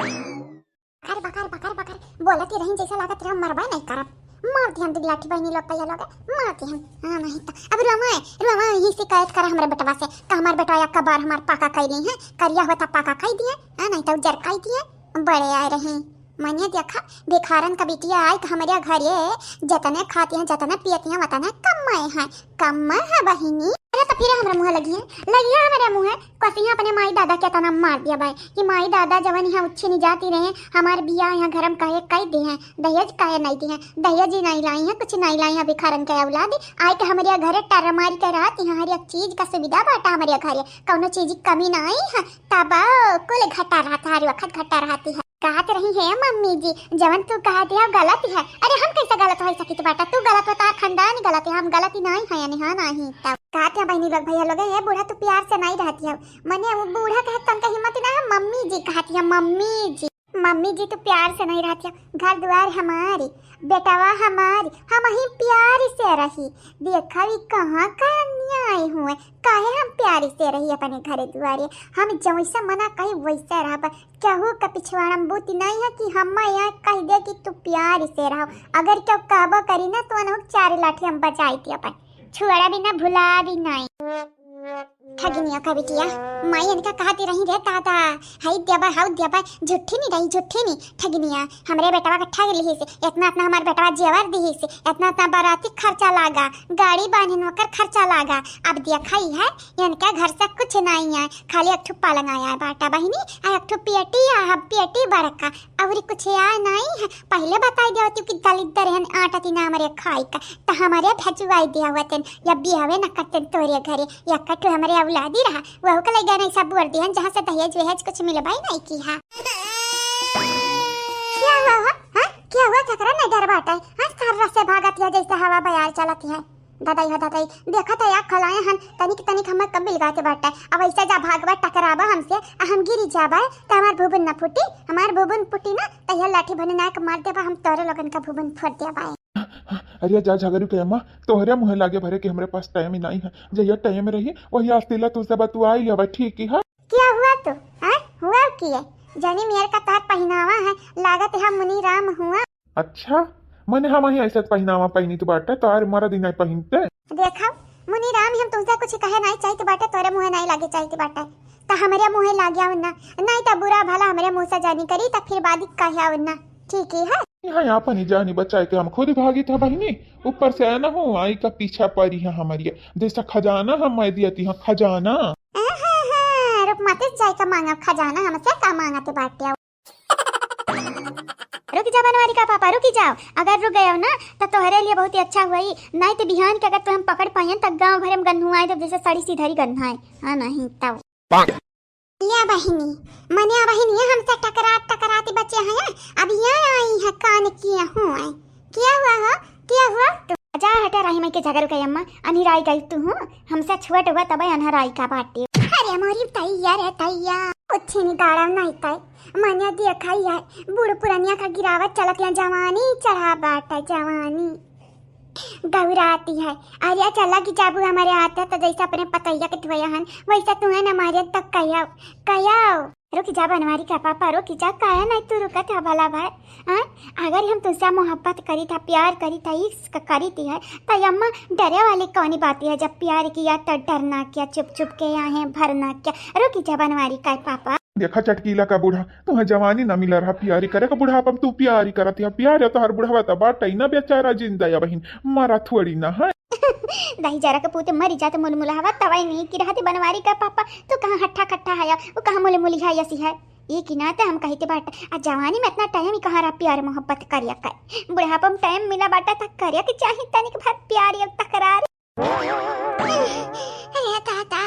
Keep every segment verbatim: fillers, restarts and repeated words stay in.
बकर, बकर, बकर, बकर। बोलत ही रही जैसा लागत रहा मरबा नहीं करब। मार दिहन दू लाठी बहिनी लोग, भैया लोग, मार दिहन। हाँ, नहीं तो। अब रोवा, रोवा, यही शिकायत करा हमरे बेटवा से। का हमार बेटवा एक बार हमार पाका कई ली है, करिया होता पाका कई दिए, हाँ, नहीं तो उजर कई दिए। बड़े आए रहे। मने देखा, भिखारन का बिटिया आई तो हमरे घरे जतने खाती हैं, जतने पियती हैं, वतने कम है, कम है बहिनी। अरे तो फिर हमरा मुँह लगी है, लगी है हमरे मुँह। कसिया अपने माई दादा के तना मार दिया भाई कि माई दादा जवन यहाँ उच्छी नहीं जाती रहे, हमार बिया यहाँ घर में कहे कई दे हैं, दहेज कहे नहीं दे हैं, दहेज ही नहीं लाई है, कुछ नहीं लाई है, भिखारन के औलाद। आए के हमरे घरे टर मारी के रहत यहाँ हर एक चीज का सुविधा बाटा हमरे घरे, कौनो चीज की कमी नहीं है। तब कुल घटा रहता, हर वक्त घटा रहती है। कहत रही है मम्मी जी, जवन तू कहत है गलत है। अरे हम कैसे गलत हो सकित बाटा? तू गलत हो, तार खानदान गलत है, हम गलत ही नहीं है, नहीं है नहीं। तब कहत है बहिनी लोग, भैया लोग, ये बूढ़ा तू प्यार से नहीं रहती है, मने वो बूढ़ा कहत तनका हिम्मत ना है, मम्मी जी कहती है, मम्मी जी। मम्मी जी तू प्यार से नहीं रहती है, घर द्वार हमारी, बेटवा हमारी, हम ही प्यार से रही। देखा भी कहाँ का अन्याय हुए, काहे हम प्यार से रही अपने घरे दुआरे? हम जैसे मना कही वैसे रहब। केहू के पिछवाड़ा में बूती नहीं है कि हम यहाँ कह दे कि तू प्यार से रहो। अगर केहू कहबो करी ना तो उन्हें चार लाठी हम बजाई थी अपन। छुआड़ा भी ना, भुला भी नहीं। ठगिनिया का बिटिया, माई इनका कहती रही रे दादा, हई देबा, हऊ देबा, झुट्ठी नहीं रही, झुट्ठी नहीं। ठगिनिया, हमरे बेटवा के ठग लिही से, इतना इतना हमार बेटवा जेवर दिही से, इतना इतना बाराती खर्चा लागा, गाड़ी बांधन ओकर खर्चा लागा। अब देखा ही है, इनके घर से कुछ नहीं आए, खाली एक ठो पलंग आया है बाटा बहिनी, आ एक ठो पेटी आ, हम पेटी बड़का, अउरी कुछ आए नहीं है। पहले बताई देवती कि दलिद्दर हन, आटा तीना हमरे खाई का, त हमरे भेजवाई देवतन, या बियावे न करतन तोरे घरे, या कठो हमरे औलादी रहा, वहू के लइगा नहीं सब बोल दिहन, जहाँ से दहेज वहेज कुछ मिलबाई नहीं की हा। क्या हुआ हो? हाँ? क्या हुआ? केकरा नहीं डर बाटे? हाँ, सर्रा से भागत है जैसे हवा बयार चलत है। दादाई हो दादाई, देखत है आँख खलाए हन, तनिक तनिक हमर कब बिलगाते बाटे। अब ऐसे जा भागबा, टकराबा हमसे, आ हम गिरी जाबा, त हमार भुबुन न फूटी, हमार भुबुन फूटी ना, तहिया लाठी भने नाक मार देबा, हम तोरे लोगन का भुबुन फोड़ देबा। अरे जा झगरू के अम्मा, तोहरे मुँहे लागे भरे के हमरे पास टाइम ही नहीं है, जहिया टाइम रही वही आस्तीला तू सब तू आई लेबा, ठीक ही है। क्या हुआ तो? हाँ? हुआ की है? जानी मेर का तार पहनावा है, लागत है मुनी राम हुआ। अच्छा, मने हम ही ऐसा पहनावा पहनी तो बाटे, तार मरद ही नहीं पहनते। देखा, मुनी राम, हम तुमसे कुछ कहे नहीं चाहित बाटे, तोरे मुँहे नहीं लागे चाहित बाटे, त हमरे मुँहे लागे आवना, नहीं त बुरा भला हमरे मुँह से जानी करी, त फिर बाद कहे आवना, ठीक ही है। यहाँ अपन ही जानी बचाए के हम खुद भागी था बहिनी, ऊपर से आया ना हो, आई का पीछा पड़ी है हमारी, जैसा खजाना हम मैं दिया थी, हाँ, खजाना। हाँ, हाँ, हाँ, रुक मत, जाए का मांगा खजाना, हमसे का मांगा ते बाटे। रुक जा बनवारी का पापा, रुकी जाओ। अगर रुक गयो ना, त तोहरे लिए बहुत ही अच्छा हुई। नहीं त बिहान के अगर तुम पकड़ पाइयन, त गाँव भरे में गन्हुआए देब, जैसे सड़ी सीधरी गन्हाए। हाँ, नहीं तब। ले बहिनी, मने बहिनी, हमसे टकरात टकरात बचे हैं, अब यहाँ आई है कान किए हुए। क्या हुआ हो? क्या हुआ? तू जा हटे रही, मैं के झगड़ू के अम्मा, अनहिराई गई तू हूँ, हमसे छुअट हुआ तब अनहराई का बाटे। अरे मोरी तैया रे तैया, कुछ नहीं गाड़ा नहीं तय, मने देखा ही है, बूढ़ पुरनिया का गिरावत चलत या जवानी चढ़ा बाटे जवानी। गौराती है, अरे चला कि जाबू हमारे आते तो जैसे अपने पतैया के धोया हन, वैसे तू है न मारे तक कयाओ, कयाओ। रुक जा बनवारी का पापा, रुक जा, काहे नहीं तू रुकत है भला भाई? हाँ? अगर हम तुझसे मोहब्बत करी था, प्यार करी था, इश्क करी थी है, तो अम्मा डरे वाली कौन बात है? जब प्यार किया तो डरना क्या, चुप चुप के आए भरना क्या? रुक जा बनवारी का पापा। देखा चटकीला का बूढ़ा, तुम्हें जवानी ना मिला रहा प्यारी करे का, बुढ़ापा में तू प्यारी करत है, प्यार है तो हर बुढ़ावा तो बाटे ही ना बेचारा जिंदा या बहिन, मरा थोड़ी ना है। दही जरा के पूते मरी जाते मुलमुला हवा तवाई नहीं कि रहते बनवारी का पापा, तू कहाँ हट्ठा कट्ठा है, वो कहाँ मुलमुली है, ऐसी है। ये कि ना ते हम कहते बाटे, आ जवानी में इतना टाइम ही कहाँ रहा प्यार मोहब्बत करिया कर, बुढ़ापा में टाइम मिला बाटा तक करिया के चाही तनिक भर प्यार या तकरार। अरे दादा।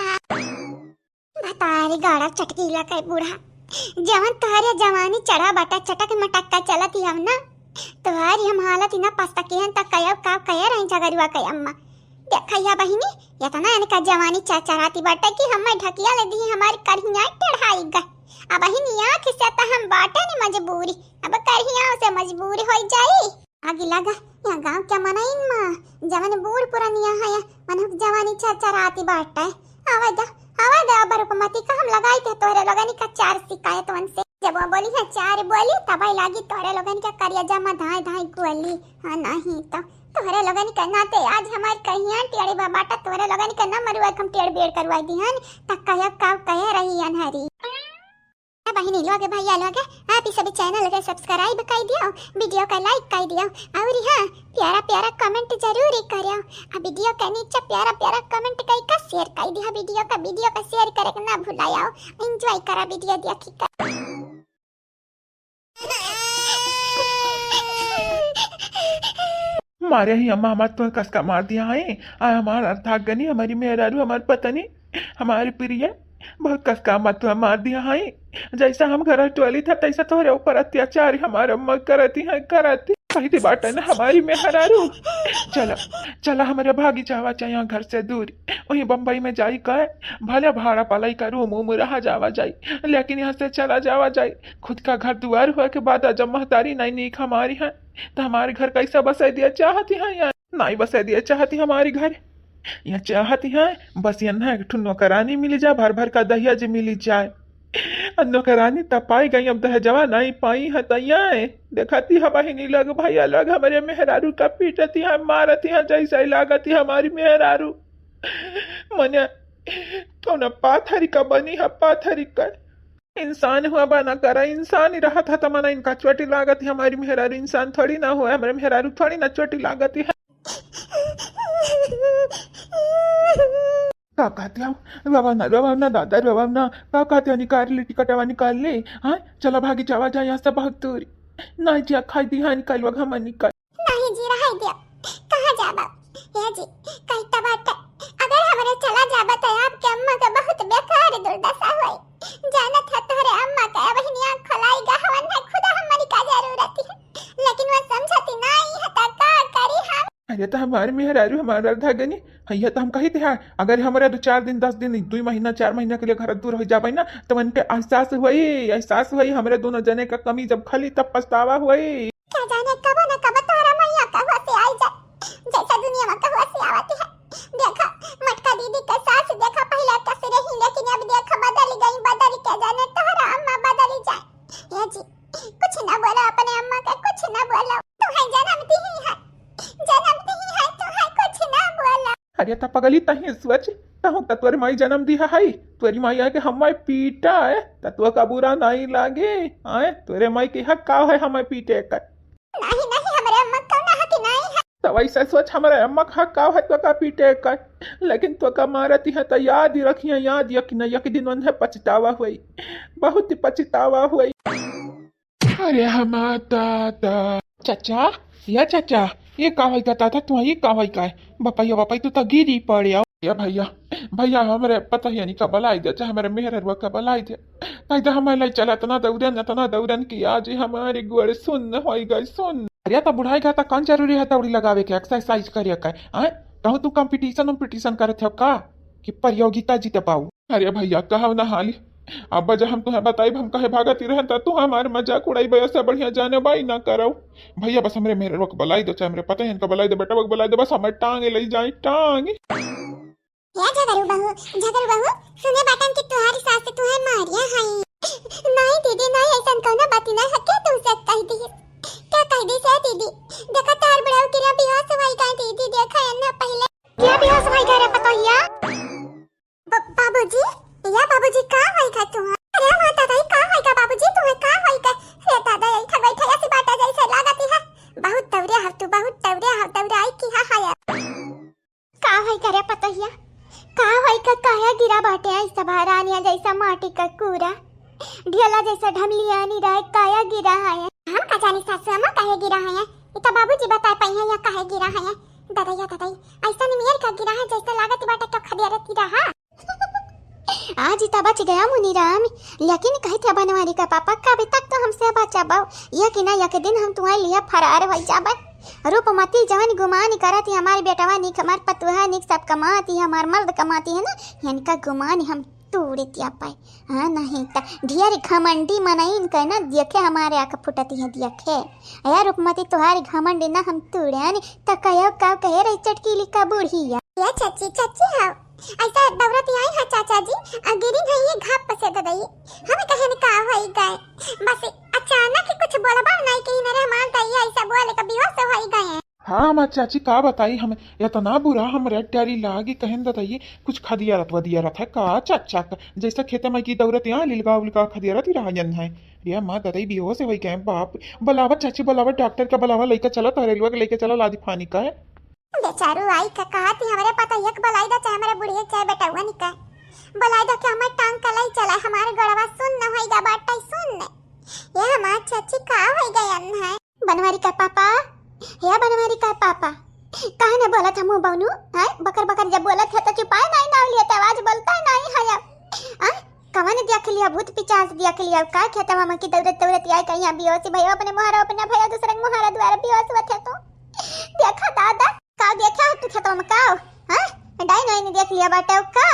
भतारी गाड़ा चटकीला के बूढ़ा, जवन तोहरे जवानी चढ़ा बाटा चटक मटक का चलत ही हम ना, तोहरी हम हालत ही ना पछता के हन त कयब का कहे रही झगरुआ के अम्मा। देखा या बहिनी, इतना इनका जवानी चरचराती बाटे कि हमें ढकिया ले दी हमारी करहिया टेढ़ाई गए। अब बहिनी आँख से त हम बाटे नी मजबूरी, अब करहिया से मजबूरी होई जाई। आगी लगा, यहाँ गाँव क्या मनाइन माँ, जवन बूढ़ पुरनिया है, मनहुक जवानी चरचराती बाटे। आवे दा, आवे दा, अब रुपमती का हम लगाई थे तोहरे लोगनी का चार शिकायत वन से। जब वो बोली है चार बोली, तब आई लागी तोरे लोगन के करिया जमा धाय धाय गोली। हाँ, नहीं तो तोरे लोगन के नाते आज हमार कहिया टेढ़ी बा बाटा, तोरे लोगन के ना मरुआ हम टेढ़ बेड़ करवाई दी हन, त कहे का कहे रही अनहरी। ए बहिनी लोग, भैया लोग, आप ई सब channel के subscribe कर दियो, video का like कर दियो, और हाँ, प्यारा प्यारा comment जरूर ही करियो। आ video के नीचे प्यारा प्यारा comment कई का share कर दिया, video का, video का share करे के ना भुलायो। Enjoy करा video देखी का। मारे ही अम्मा हमार तो कसका मार दिया है। आ हमार अर्थागनी, हमारी मेहरारू, हमार पत्नी, हमारी प्रिय, बहुत कसका मत हुआ मार दिया है। जैसा हम घर टोली था, तैसा तोहरे ऊपर अत्याचार हमारे अम्मा करती है, करती। कही थी बाटे ना हमारी मेहरारू। चला, चला, हमारे भागी जावा चाहे यहाँ घर से दूर। वहीं बम्बई में जाई का, भले भाड़ा पलाई का रूम उम रहा जावा जाई, लेकिन यहाँ से चला जावा जाई। खुद का घर दुआर हुआ के बाद जब महतारी नहीं नीक हमारी है, तो हमारे घर कैसा बसाई दिया चाहती है यहाँ? नहीं बसाई दिया चाहती हमारी घर। यह चाहती है बस यन्ना एक ठो नौकरानी मिली जाए, भर भर का दहेज मिली जाए। अब नौकरानी त पाई गई, अब दहेजवा नहीं पाई है, त यहाँ देखती है बहिनी लोग, भैया लोग, हमारे मेहरारू का पीटती है, मारती है, जैसे ही लागती है हमारी मेहरारू। मने कौन पाथरी का बनी है, पाथरी का। इंसान हुआ बना करा, इंसान ही रहा था, त मना इनका चोटी लागत है, हमारी मेहरारू इंसान थोड़ी ना हुआ, हमारे मेहरारू थोड़ी ना चोटी लागत है। का कहते हो? रोवा ना, रोवा ना दादा, रोवा ना। का कहते हो? निकाल ली टिकटवा, निकाल ली। हाँ, चला भागी जावा जाए यहाँ से बहुत दूर। ना जिया खाई दी, हाँ, निकाल, वगह मत निकाल। नहीं जी, रहाई दिया। कहाँ जाबा? ए जी, कही त बाटे, अगर हमरे चला जाबा त आपके अम्मा के बहुत बेकार दुर्दशा होई। जानत है तोहरे अम्मा के बहिनी आँख खोलाई गहवन है, खुदा हमरी का जरूरत है, लेकिन वो समझती नहीं है त का करी हम? अरे त हमार मेहरारू हमार अर्धागनी, हैया त हम कही थे, हाँ, अगर हमरा दो चार दिन, दस दिन, दुई महीना, चार महीना के लिए घर दूर हो जाबे ना, त उनके एहसास हुई, एहसास हुई, हमरे दोनों जने का कमी जब खली तब पछतावा हुई। क्या जाने कब न कब तोहरा मैया का होश आई जाए, जैसा दुनिया में का होश आवत है। देखा, मटका दीदी के सास देखा, पहले कैसे रही, लेकिन अब देखा बदल गई, बदल के जाने तोहरा अम्मा बदल जाए। ए जी, कुछ ना बोला अपने अम्मा का, कुछ ना बोला। तुम्हें जन्म दी ही है, जन्म दी ही है, तुम्हें कुछ ना बोला। अरे त पगली, तही सोच, तहु त तोरे माई जन्म दिहा है, तोरी माई आके हमारे पीटा है, त तो का बुरा नहीं लागे? आए, तोरे माई के हक का है हमारे पीटे का? नहीं, नहीं, हमरे अम्मा कौनो हक नहीं है। त वैसे सोच, हमरे अम्मा का हक का है तो का पीटे का? लेकिन तो का मारती है त याद ही रखिए, याद यक न यक दिन उन्हें पछतावा हुई, बहुत ही पछतावा हुई। अरे हमार दादा। चाचा, या चाचा, ये का होई का दादा, तू ये का होई का? बपैया, बपै, तू तो गिरी पड़े हो। या भैया, भैया, हमरे पता ही नहीं का बलाई दे, चाहे हमरे मेहररुआ का बलाई दे। नहीं तो हमारे लाई चला तना दौड़न, तना दौड़न की आज ही हमारी गोड़ सुन्न होई गई, सुन्न। अरे तो बुढ़ाई का तो कौन जरूरी है दौड़ी लगावे के, exercise करे के? आए, कहूँ तू competition, competition करत हो का कि प्रतियोगिता जीत पाऊ? अरे भैया, कहव ना हाली। अब जब हम तुहें बताइब, हम कहे भागत ही रहन, त तू हमार मजाक उड़ाई, ऐसे बढ़िया जाने बाई ना करव। भैया, बस हमरे मेहररुआ के बलाई दो, चाहे हमरे पता ही इनका बलाई दो, बेटवा के बलाई दो, बस हमारे टांगे ले जाए, टांगे। या झगरू बहू, झगरू बहू, सुने बाटन कि तुहारी सास तुहें मारिया हई। नहीं दीदी, नहीं, ऐसन कौनो बात नहीं है, के तुमसे कह दी? क्या कह दी से दीदी? देखा तार बुढ़ऊ किरा बेहोश होई गए दीदी, देखा एन्ना पहले। क्या बेहोश होई गए रे पतोहिया? ब-, बाबूजी, या बाबूजी, का होई का तुहार? अरे माता दाई, का होई का बाबूजी, तुहें का होई का? रे दादा, ऐठा बैठा ऐसी बात जैसे लागत है। बहुत दौड़े हव तू, बहुत दौड़े हव, दौड़ाई की हा हाया। का होई का रे पतोहिया? का होई का, काया गिरा बाटे ऐसा बहरानिया जैसा माटी का कूड़ा? ढेला जैसा ढमलियानी रहे, काया गिरा है? हम का जानी सासू अम्मा काहे गिरा है? ई तो बाबूजी बताए पाई है या काहे गिरा है। दादा या दादा, ऐसा निमियर का गिरा है जैसे लागत बाटे तो खदेरत गिरा है। आज ही तो बच गया मुनीराम, लेकिन कहे थे बनवारी का पापा, कब तक तो हमसे बचाबो? यक ना यक दिन हम तुम्हारे लिए फरार हो जाबे। रूपमती जवन गुमान करत ही हमार बेटवा निक, हमार पतुहा निक, सब कमाती है, हमार मर्द कमाती है ना, इनका गुमान हम तोड़े दिया पाए। हाँ, नहीं त ढेर घमंडी मनई इनका ना देखे हमारे आँख फुटती है, देखे। या रूपमती, तुहारी घमंडी ना हम तोड़े आनी, त कहो का कहे रही चटकीली का बुढ़िया। ये चाची, चाची हो, ऐसा दौड़त आई है चाचा जी, आ गिरी नहीं ये घाप से ददई। हम कहन का होई गए, बस अचानक कुछ बोलबा नहीं कि मेरे हमार दई ऐसा बोले का बेहोश होई गए। हाँ, हमार चाची का बताई, हम इतना बुरा हमरे डरी लागी, कहन ददई कुछ खदियारत वदियारत है का चाचा का, जैसा खेते में की दौड़त यहाँ लिलगा उलगा खदियारत ही रहा जन है। रे माँ ददई बेहोश होई गए, बाप, बुलावा चाची, बुलावा डॉक्टर का, बुलावा, लइका चला, तहरेलुआ के लइका चला, लादी फानी का है। बेचारू आई का कहत ही, हमरे पतोहिया के बुलाई दा, चाहे हमरे बुढ़िया के, चाहे बेटउआ निका बुलाई दा कि हमार टांग कलाई चला, हमार गोड़वा सुन्न होई गा बाटे, सुन्न। ये हमार चाची का होई गयन है? बनवारी का पापा, हे बनवारी का पापा, काहे न बोलत हमू बौनू? हैं? बकर बकर जब बोलत है तो चुपाए नहीं ना लिया, तो आवाज बोलता ही नहीं है अब। हैं? कवन देख लिया, भूत पिचास देख लिया का? खेतवा में की दौड़त दौड़त आए कहीं बेहोशी भयो, अपने मुहारा अपने भयो, दूसरे के मुहारा द्वारा बेहोश होत है तो। देखा दादा, का देखा है तू खेतवा में का? हाँ? डाइन वाइन देख लिया बाटे का?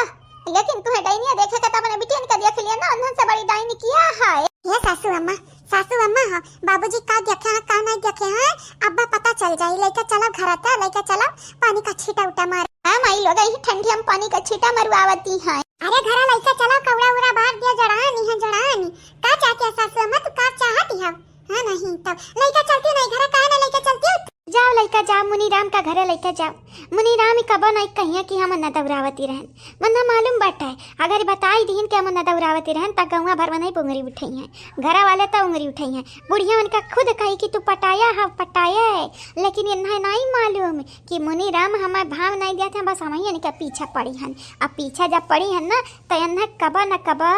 लेकिन तुहे डाइनिया देखे का तो अपने बिटियन का देख लिया ना, उन्हन से बड़ी डाइन किया है। ये सासू अम्मा, सासू अम्मा हो, बाबूजी का देखे हैं, का नहीं देखे हैं, अब्बा पता चल जाई। लइका चला घर आता, लइका चला, पानी का छीटा उटा मार। हाँ माई लोग, यही ठंडी हम पानी का छीटा मरवावती हैं। अरे घरा लइका चला, कौड़ा उड़ा बार दिया, जड़ानी है जड़ानी। का चाहती है सासू अम्मा, तू का चाहती है? हाँ, नहीं तो लइका चलती नहीं घरे, काहे ना लइका चलती हो? जाओ लइका जाओ, मुनीराम का घरे लइका जाओ। मुनीराम ही कबो नहीं कहिया कि हम न दौरावती रहन। मन मालूम बाटे, अगर बताई दीन कि हम न दौरावती रहन, त गौवा भर में नहीं उंगरी उठई हैं, घरा वाले त उंगरी उठई हैं। बुढ़िया उनका खुद कही कि तू पटाया है, पटाया है, लेकिन इन्हें नहीं मालूम कि मुनीराम हमार भाव नहीं दिया था, बस हम ही इनके पीछे पड़ी हन। अब पीछे जब पड़ी हन ना, त इन्हें कबो न कबो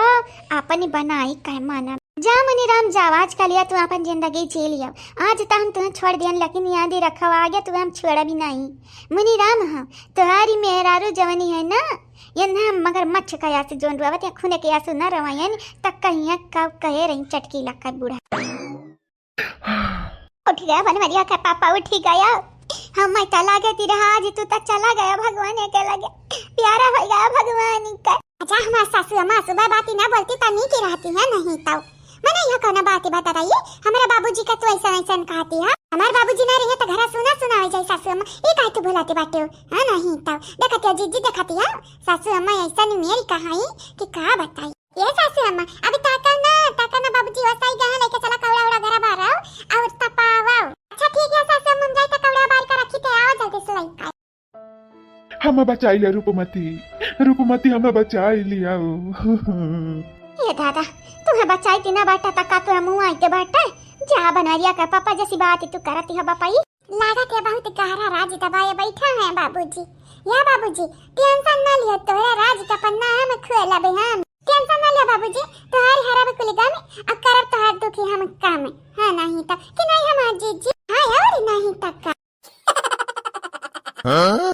अपनी बनाई कह माना। जा मुनीराम, जा, आज का लिया तू अपन जिंदगी जी लिया। आज त हम तुहें छोड़ दियन, लेकिन याद ही रखो, आगे तुहें हम छोड़ा भी नहीं। मुनीराम, हम तुहारी मेहरारू जवनी है ना, ये ना मगरमच्छ का आंसू जोन रोवत या खूने के आंसू ना रोवायन, त कहिया का कहे रही चटकीला का बूढ़ा। उठ गया बनवरिया का पापा, उठ ही गया। हम मैं त लागत ही रहा, आज तू त चला गया भगवान के लगे, प्यारा हो गया भगवान का। अच्छा, हमार सासू अम्मा सुबह बात ही ना बोलती त नीक ही रहती है, नहीं तो। मने यह कौन बात बता रही है? हमारे बाबूजी का तू ऐसा ऐसा कहती है। हमारे बाबूजी ना रहे तो घरा सुना सुना हो जाए सासू अम्मा। ये काहे तू भुलाती बाटे हो? हाँ, नहीं तो। देखती है जीजी, देखती है। सासू अम्मा ऐसा नहीं मेरी कहाई कि का बताई। ये सासू अम्मा, अभी ताका ना, ताका ना बाबूजी वसाई गए हैं, लेके चला कौड़ा उड़ा घरा बाहर आओ और तपाओ। अच्छा ठीक है सासू अम्मा, हम जाए तो कौड़ा बाहर का रखी थे, आओ जल्दी से लेके। हमें बचाई लिया रूपमती, रूपमती हमें बचाई लिया। ये दादा, तुम्हें बचाई के ना बाटा तका तो हम आई के बाटा। जा बनवरिया का पापा जैसी बात तू करती है बापाई। लागत है बहुत गहरा राज दबाए बैठा है बाबूजी। या बाबूजी, टेंशन ना लियो, तोहरा राज का पन्ना हम खोलबे हम। टेंशन ना लियो बाबूजी, तोहार हरब कुल गम, अब करब तोहार दुखी हम काम। हाँ नहीं तो कि नहीं हमार जीजी, हाँ और नहीं तो का। हाँ?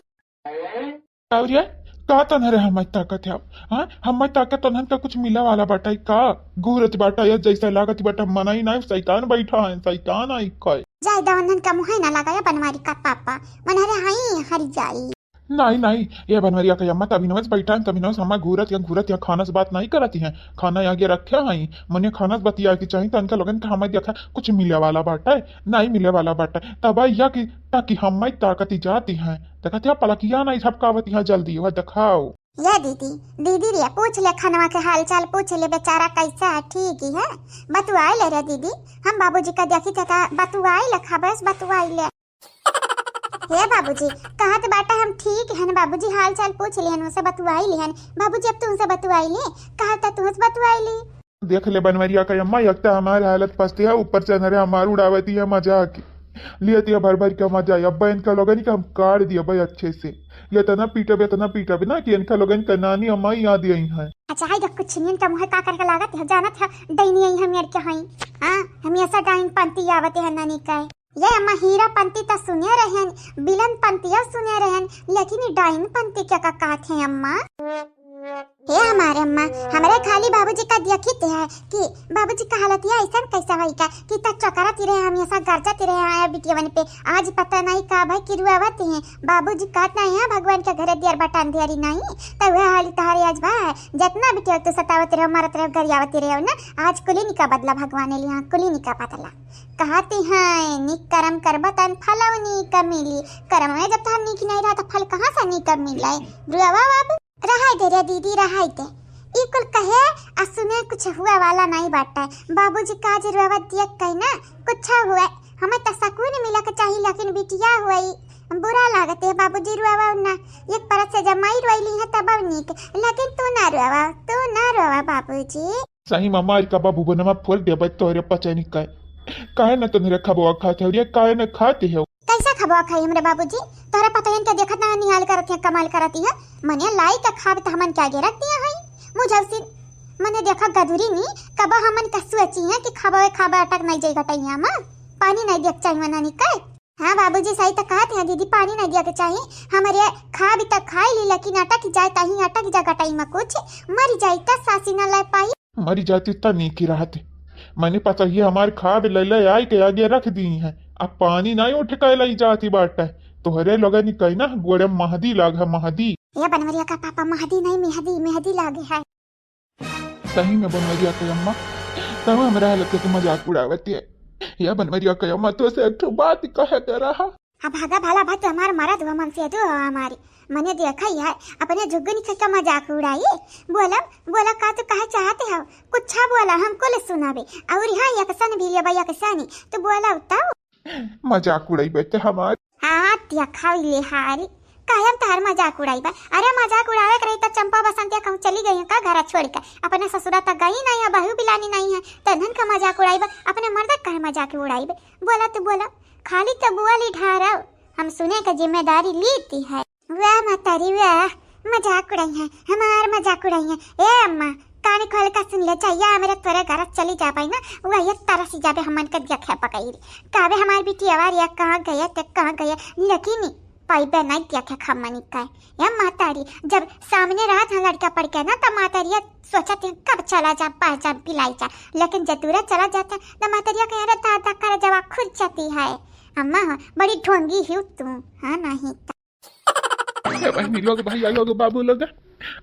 और ये का तन्हरे हमार ताकत है? हाँ, हमार ताकत तन्हन का कुछ मिले वाला बाटा का? घूरत बाटा या जैसा लागत बाटा, मनई ना, शैतान बैठा है, शैतान आई का। जाए दवनन का मुँह ना लगाया बनवारी का पापा, मनहरे हई हरि जाई। नहीं, नहीं, ये बनवरिया के अम्मा तभी नवस बैठा है, तभी नवस हमार घूरत या घूरत या खानस बात नहीं करती हैं। खाना आगे रखे हैं, मने खानस बतिया के चाहिए, तो इनका लोगन का हमें देखा कुछ मिले वाला बाटा है, नहीं मिले वाला बाटा है। तब या कि ताकि हमें ताकत ही जाती हैं। देखा क्या पलकिया नहीं झपकावती हैं, जल्दी वह दिखाओ। ये दीदी, दीदी रे, पूछ ले खनवा के हाल चाल, पूछ ले बेचारा कैसा है, ठीक ही है? बतुआई ले रे दीदी, हम बाबूजी का देखी थे का बतुआई ले, खबरस बतुआई ले। हे बाबूजी, कहत बाटा हम ठीक हन, बाबूजी हाल चाल पूछ लिहन, उनसे बतुआई लिहन। बाबूजी अब तुमसे बतुआई ले, कहत तुमसे बतुआई ली। देख ले बनवरिया का अम्मा, एक तो हमार हालत फंसती है, ऊपर से अनहरे हमार उड़ावती है मजाक। लियती है भर भर के मजा, अब्बा इनका लोगन का हम काट दिया भाई अच्छे से। ये इतना पीटब, इतना पीटब ना कि इनका लोगन का नानी अम्मा ही याद आई है। अच्छा, हाय देख, कुछ नहीं, इनका मुँह का करके लागत है, जानत है, डैनी आई हम यार क्या हई। हाँ, हमेशा डाइन पंती आवते हैं नानी का। ये अम्मा हीरा पंती तो सुने रहन, बिलन पंती और सुने रहन, लेकिन ये डाइन पंती क्या का कहत है अम्मा? हे हमारे अम्मा, हमरे खाली बाबूजी का देखित है कि बाबूजी का हालत ये ऐसन कैसा होई का कि तक चकरत रहे, हमेशा गरजत रहे आया बिटियवन पे। आज पता नहीं का भाई कि रुआवत हैं। बाबूजी कहत नहीं है भगवान के घरे दियर बटान दियरी नहीं, तो वह हाली तहारे आज भाई जितना बिटिया तू सतावत रहे, मारत रहे, गरियावत रहे ना, आज कुलिनी का बदला भगवान ने लिया, कुलिनी का बदला। कहती हैं निक करम करबा तन फलवनी का मिली। करम में जब तहार निक नहीं रहा तो फल कहाँ से निक मिले? रुआवा बाबू। रहाई दे रे दीदी, रहाई दे। ई कुल कहे आ सुने कुछ हुआ वाला नहीं बाटे। बाबूजी का जे रोवत दिया कही ना, कुछ हुए, हमें तो सकून मिला के चाहिए, लेकिन बिटिया हुई बुरा लागत है। बाबूजी रोवा ना, एक परत से जमाई रोइली है तब नीक, लेकिन तू ना रोवा, तू ना रोवा बाबूजी। सही में मार का बाबू बनवा फोड़ देबे तोरे पचनी का। काहे ना तोहरे खबवा खात हो रे, काहे ना खाते हो? कैसा खबवा खाई हमरे बाबूजी? तोहरे पतोहियन के देखत ना निहाल करत है, कमाल करत है। मने लाई के खाब त हमन के आगे रख दिया है। मुझौसिन, मने देखा गदुरी नी, कब हमन का सोची है कि खबवे खाबे अटक नहीं जाई गटैया में। पानी नहीं देख चाहिए मना निकल। हाँ बाबूजी, सही तो कहत हैं दीदी, पानी नहीं दिया के चाहिए। हमरे खाब त खाई ली, लेकिन अटक जाए, तहीं अटक जा गटई में कुछ, मर जाई त सासी न ले पाई। मरी जाती त नीक ही रहत। मने पतोहिया हमार खाब ले ले आई के आगे रख दी है। अब पानी नहीं उठ के लई जाती बाटे। तोहरे लोगन कही ना गोड़े महदी लाग है, महदी। ये बनवरिया का पापा महदी नहीं, मेहदी, मेहदी लागे है। सही में बनवरिया के अम्मा, तब हमरा हालत के मजाक उड़ावत है। या बनवरिया के अम्मा, तो से एक ठो बात कहे के रहा। अब भागा भाला भाई, तू हमार मरद हो, मन से तू हो हमारी। मने देखा यार, अपने जुगनी के का मजाक उड़ाई। बोला, बोला का तू कहे चाहते हो? कुछ बोला, हमको ले सुनावे। और यहाँ यकसन भी लेबा, यकसानी। तू बोला उताऊ। मजाक उड़ाई बेटे हमार। हाँ, देखा ले हारी। काहे हम तहार मजाक उड़ाई बा? अरे मजाक उड़ावे के रही त चंपा बसंतिया कहूँ चली गई है का घर छोड़ के? अपने ससुरा तक गई नहीं है, बहू बिलानी नहीं है, तनन का मजाक उड़ाई बा? अपने मर्द का काहे मजाक उड़ाई बे? बोला तू बोला, खाली तो बोली ढारव, हम सुने का जिम्मेदारी लीती है। वाह महतारी वाह, मजाक उड़ाई है, हमार मजाक उड़ाई है। ए अम्मा, कान खोल का सुन ले, चाहिए मेरे तोरे घर चली जा पाई ना, वह ये तरस जाबे हमन के देखे पकई। काबे हमार बिटिया वारिया कहाँ गया ते कहाँ गया, लेकिन पाइबे नहीं देखे खम्मनी का। या महतारी, जब सामने रहत है लड़का पड़ के ना, तब महतारिया सोचत है कब चला जा, पा जा, पिलाई जा, लेकिन जब दूरा चला जाता है, तो महतारिया के अरे दादा कर जवा खुद जाती है। अम्मा हो, बड़ी ढोंगी ही तू, हाँ नहीं तो। ए भाई, मेरी लोग, भाई लोग, बाबू लोग,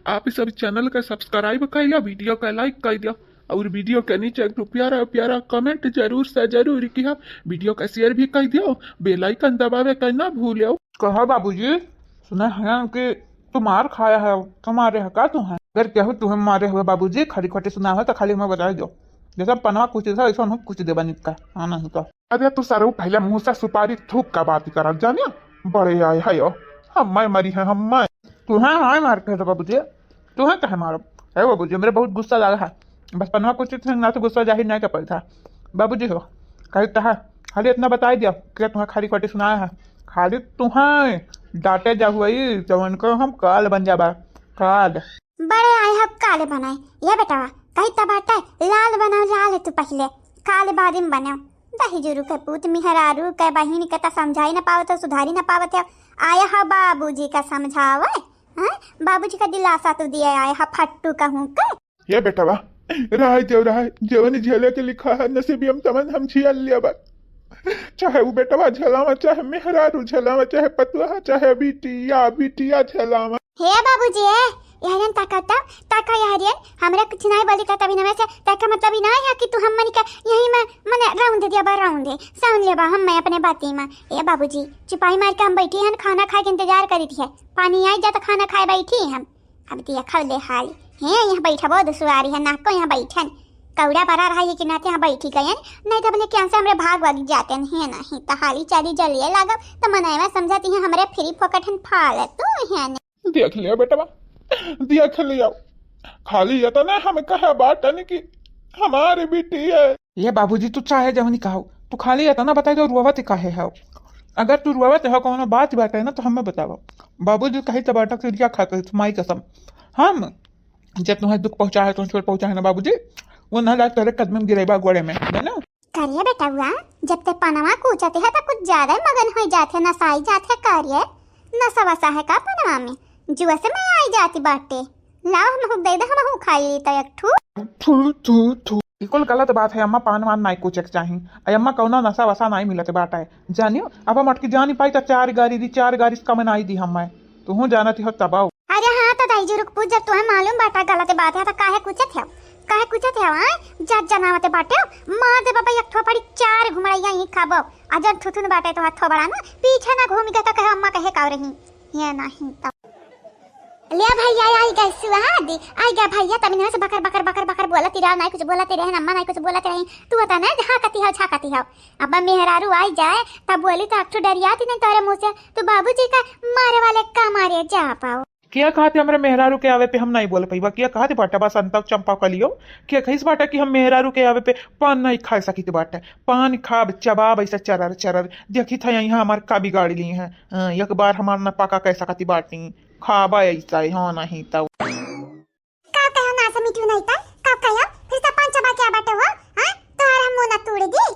आप सब चैनल का सब्सक्राइब कर लिया, वीडियो का लाइक कर दिया और वीडियो के नीचे एक ठो प्यारा प्यारा कमेंट जरूर से जरूर किया, वीडियो का शेयर भी कर दियो, बेल आइकन दबावे का ना भूलियो। कहा बाबूजी, सुना है कि तू मार खाया है, तो मारे है का तू है? अगर केहू तुहे मारे हुए बाबूजी, खाली खोटे सुना हो तो खाली हमें बताई दो। जैसा पनवा कुछ था, ऐसा हम कुछ देबा निका, हाँ नहीं तो। अरे तू सरऊ पहले मुँह से सुपारी थूक का बात करत जानिया। बड़े आए है यो, हम मैं मरी है, हम मैं। तू है, हाँ मार के तो बाबूजी, तू है कहे मारो? है बाबूजी, मेरे बहुत गुस्सा लगा है। बस पनवा कुछ थे ना तो गुस्सा जाहिर नहीं कर पाई था। बाबूजी हो, कही तहा खाली इतना बताई दिया कि तुम्हें खाली खोटी सुनाया है। खाली तुम्हें डांटे जा हुई, जवन को हम काल बन जाबा, काल। बड़े आए हम काले बनाए। ये बेटवा, कही त बाटे, लाल बनाओ, लाल तू पहले, काले बाद में बनाओ। दही जुरू के पूत, मेहरारू के बहिन के त समझाई न पावत हो, सुधारी न पावत हो। आया हा बाबूजी का समझावे, हैं? बाबूजी का दिलासा तू दिए आया हा फट्टू कहूँ के। ये बेटवा, रहाई देव रहाई, जवन झेले के लिखा है नसीबी हम तवन हम झेल लेबा। चाहे उ बेटवा झेलावा, चाहे मेहरारू झेलावा, चाहे पतुआ, चाहे बिटिया, बिटिया झेलावा। हे बाबूजी, ए, यारन ताका त, ताका यारन, हमरा कुछ नहीं बोली का तभी नमे से, ताका मतलब ही नहीं है कि तू हम मनी का यही में मने राउंड दे दिया बा, राउंड दे, साउंड लेबा हम मैं अपने बाती में। ए बाबूजी, चिपाई मार के हम बैठी हन, खाना खाए के इंतजार करी थी, पानी आई जा तो खाना खाए बैठी हम। अब देखा ले हाल, हे यहाँ बैठबो दुसुआरी है, नाको यहाँ बैठन, कौड़ा बड़ा रहा ये कि नाते यहाँ बैठी गयन, नहीं तो अपने क्या से हमरे भाग वागी जाते हैं, नहीं तो हाली चाली जलिए लागब, तो मनैवा समझती हैं हमरे फ्री फोकट हन फालतू हैं। देख लियो बेटवा, देख लियो, खाली इतना हम कहे बाटन कि हमारे बेटी है। ये बाबूजी, तू चाहे जवनी कहो, तू खाली इतना बताई दो, रुआवत काहे हो? अगर तू रुआवत हो, कोनो बात बाटे ना, तो हमें बतावा। बाबूजी कही तब आटा किरिया खा के, माई कसम, हम जे तुम्हें दुख पहुँचा है, तुम्हें चोट पहुँचा है ना बाबूजी, वो ना लाग तेरे कदम में गिरेबा गोड़े में, जाना? करिए बेटा हुआ, जब ते पनवा कूचते है तो कुछ ज्यादा ही मगन हो जाते है, नसाई जाते है। करिए नसा वसा है का पनवा में? जुआ से मैं आई जाती बाटे। लाओ, हमहू दे दे, हमहू खाई ली त एक ठू। थू, थू, थू। बिल्कुल गलत बात है अम्मा, पान वान नाई कुछ एक चाही। अरे अम्मा, कौनो नशा वशा नाई मिलत बाटे। जानियो, अब हम अटकी जानी पाई त चार गारी दी, चार गारी से कम नाई दी हम्मे। तुहू जानत हो तब आओ। अरे हाँ, तो दाई जी रुक पूछ, जब तुम्हें मालूम बाटा गलत बात है, तो काहे कुचत है? काहे कुचत है, आय? जज जनावते बाटे, मार दे बाबा, एक थोपड़ी चार घुमड़ैया ही खाबो। आ जन थुथुन बाटे तो हाथ थोबड़ा ना, पीछे ना घूम के तो कहे अम्मा कहे का रही। ये नहीं तो। ले भैया, आई गए सुहाग, आई गए भैया, तब इन्हें से बकर, बकर, बकर, बकर बोलत रहा, नहीं कुछ बोलत रहे, अम्मा नहीं कुछ बोलत रही। तू बता ना, झाँकती हो, झाँकती हो। अब मेहरारू आई जाए, तब बोली तो अक्टू डरियाती नहीं तोरे मुँह से, तू बाबूजी का मारे वाले का मारे जा पाओ। क्या कहते हमरे मेहरारू के आवे पे हम नहीं बोल पाइबा? क्या कहते बाटा बसंता चंपा कलियो? क्या कहिस बाटा कि हम मेहरारू के आवे पे पान नहीं खा सकित बाटे? पान खाब, चबाब ऐसा चरर चरर। देखी था यहाँ हमार का बिगाड़ ली है। हाँ, एक बार हमार न पका कह सकती बाटी, खाबा ऐसा है, हाँ नहीं तो। का कहो ना से मिठू नहीं तो? का कहो? फिर से पान चबा के आ बाटे हो? हाँ? तोहर हम मुंह न तोड़ दी।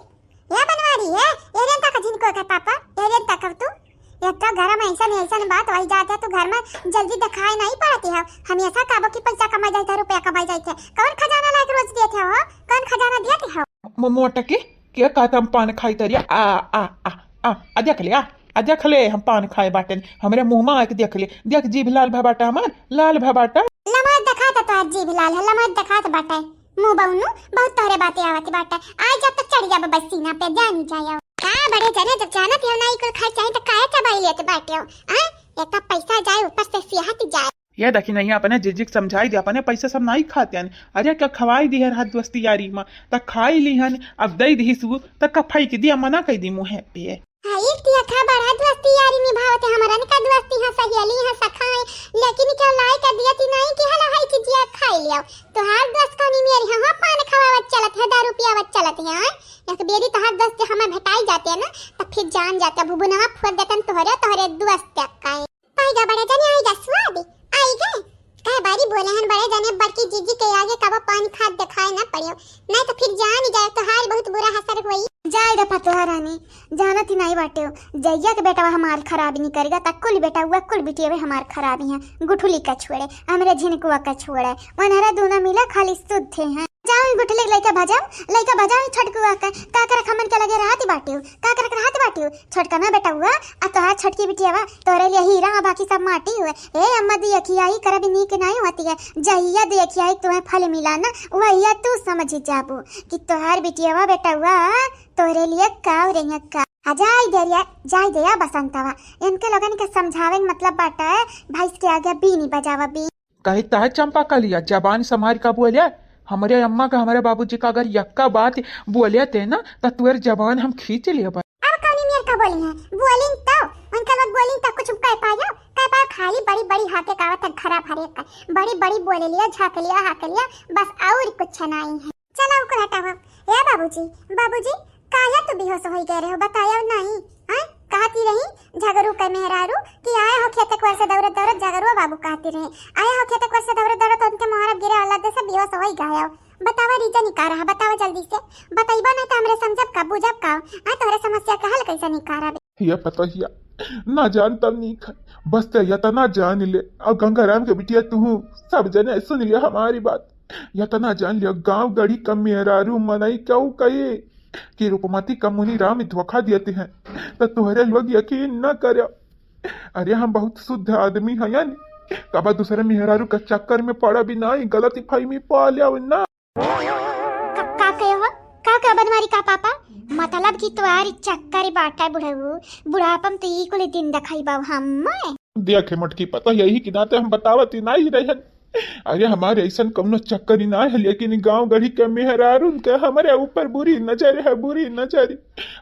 ए बनवारी, ए, एरियन तक झिनको के पापा, एरियन तक तू। एक तो घर में ऐसा नहीं, ऐसा बात वही जाते, तू घर में जल्दी दिखाई नहीं पड़ती है। हमेशा कहबो कि पैसा कमाई जाते, रुपया कमाई जाते। कौन खजाना लाके रोज देते हो? कौन खजाना देते हो? मो-, मोटकी, के कहत हम पान खाई तरिया? आ, आ, आ, आ, आ, देख ले, आ, आ, देख ले, हम पान खाए बाटेन, हमरे मुँह में आके देख ले, देख जीभ लाल भा बाटा हमार, लाल भा बाटा। लमहर देखात तोहार जीभ लाल है, लमहर देखात बाटे, मुँह बउनू, बहुत तोहरे बाते आवत बाटे, आज जब तक चढ़ जाबे बस सीना पे, जानी जाए। का बड़े जने जब जानत हो ना ई कुल खाए चाही त काहे चबाई लेत बाटे हो? आ? एक तो पैसा जाए, ऊपर से सेहत जाए। ये देखी नहीं, अपने जिज्जी के समझाई दे, अपने पैसे सब नाई खाते हैं। अरे क्या खवाई दी है रात दोस्ती यारी में, त खाई ली हन, अब दे दी सु, त का फेंक दिया, मना कर दी मुँहे पे। हाँ, एक ठिया खा बड़ा दोस्ती यारी निभावत है, हमरन का दोस्ती है, सहेली है, सखा है, लेकिन क्या लाई का दिया ती नहीं कि हला है कि जिया खाई लियो। तोहार दोस्त कौनी मेरी है, हाँ, पान खवावत चलत है, दारू पियावत चलत है, हाँ? एक बेरी तोहार दोस्त हमें भेटाई जाते हैं ना, त फिर जान जाते, भुबुनवा फोड़ देतन तोहरे, तोहरे दोस्त का है। आइगा बड़े जने, आइगा स्वाद, आइगा। कह बारी बोले हन बड़े जने, बड़की जीजी के आगे कबो पान खात दिखाए ना पड़ियो, नहीं तो फिर जान जाए तो हाल बहुत बुरा असर होई। जाए रे पतोहा रानी, जानत ही नहीं बाटे हो, जइया के बेटवा हमार खराबी नहीं करेगा, त कुल बेटवा कुल बिटिया हमार खराबी है। गुठुली का छोड़े, हमरे झिनकुआ का छोड़े, वनहरा दोनों मिला खाली शुद्ध हैं। जाओ ई गुठली लइका भजाओ, लइका भजाओ ई छोटकुआ के, का करक हमन के लगे रहत बाटे हो, का करक रहत बाटे हो। छोटका ना बेटवा, आ तोहार छोटकी बिटियावा तोरे लिए हीरा, आ बाकी सब माटी हुए। ए अम्मा, दुई अखियाई करब नीक नाई होती है, जहिया दुई अखियाई तुम्हें फल मिला ना, वहिया तू समझ जाबू कि तोहार बिटियावा बेटवा तोरे लिए का रही का। आ जाई देरिया, जाई देया बसंतवा, इनके लोगन के समझावे के मतलब बाटा है, भैंस के आगे बीनी बजावा, बीनी। कहे तह चंपा कलिया, जबान संभार का बोले। हमरे अम्मा का, हमरे बाबूजी का अगर यक्का बात बोले ते ना, त तुअर जबान हम खींच लेबे। अब कौनी मेर का बोली है? बोलिन तो, उनका लोग बोलिन तो कुछ कह पायो, कह पायो, खाली बड़ी बड़ी हाके कावत है घरा भरे का, बड़ी बड़ी बोले लिया, झाँक लिया, हाक लिया, बस और कुछ नहीं है। चला, ओकर हटावा। ए बाबूजी, बाबूजी, काहे तू बेहोश होई गए रहे हो, बताया नहीं? हाँ, कहती रही झगरू के मेहरारू कि आए हो खेते कोर से दौड़त दौड़त, झगरुआ बाबू कहती रहे, आए हो खेते कोर से दौड़त दौड़त, उनके मोहरब गिरे वाला दे से बेहोश होई गए हो। बतावा, रीजन का रहा, बतावा जल्दी से, बताइबा नहीं तो हमरे समझब का, बुझब का, आ तोहरे समस्या के हल कैसे निकारा? ये पतोहिया, ना जान तब नहीं खाए, बस ते यतना जान ले, और गंगाराम के बिटिया तू, सब जने सुन लिया हमारी बात। यतना जान लिया, गांव गढ़ी का मेहरारू मनई क्यों कहे कि रूपमती का मुनि राम धोखा देते हैं, तो तोहरे लोग यकीन न करे। अरे हम बहुत शुद्ध आदमी हैं, यानी कबा दूसरे मेहरारू का चक्कर में पड़ा भी नहीं, गलत फहमी पा लिया ना। का, का कहे हो? का कहे बनवारी का पापा? मतलब कि तुम्हारी चक्कर बाटा बुढ़ऊ, बुढ़ापा में तो ई कुल दिन देखाई बाबू हम। देखे मोटकी, पता यही के नाते हम बतावत ही नहीं रहन। अरे हमारे ऐसन कौनो चक्कर ही ना है, लेकिन गांव गढ़ी के मेहरारून के हमारे ऊपर बुरी नजर है, बुरी नजर।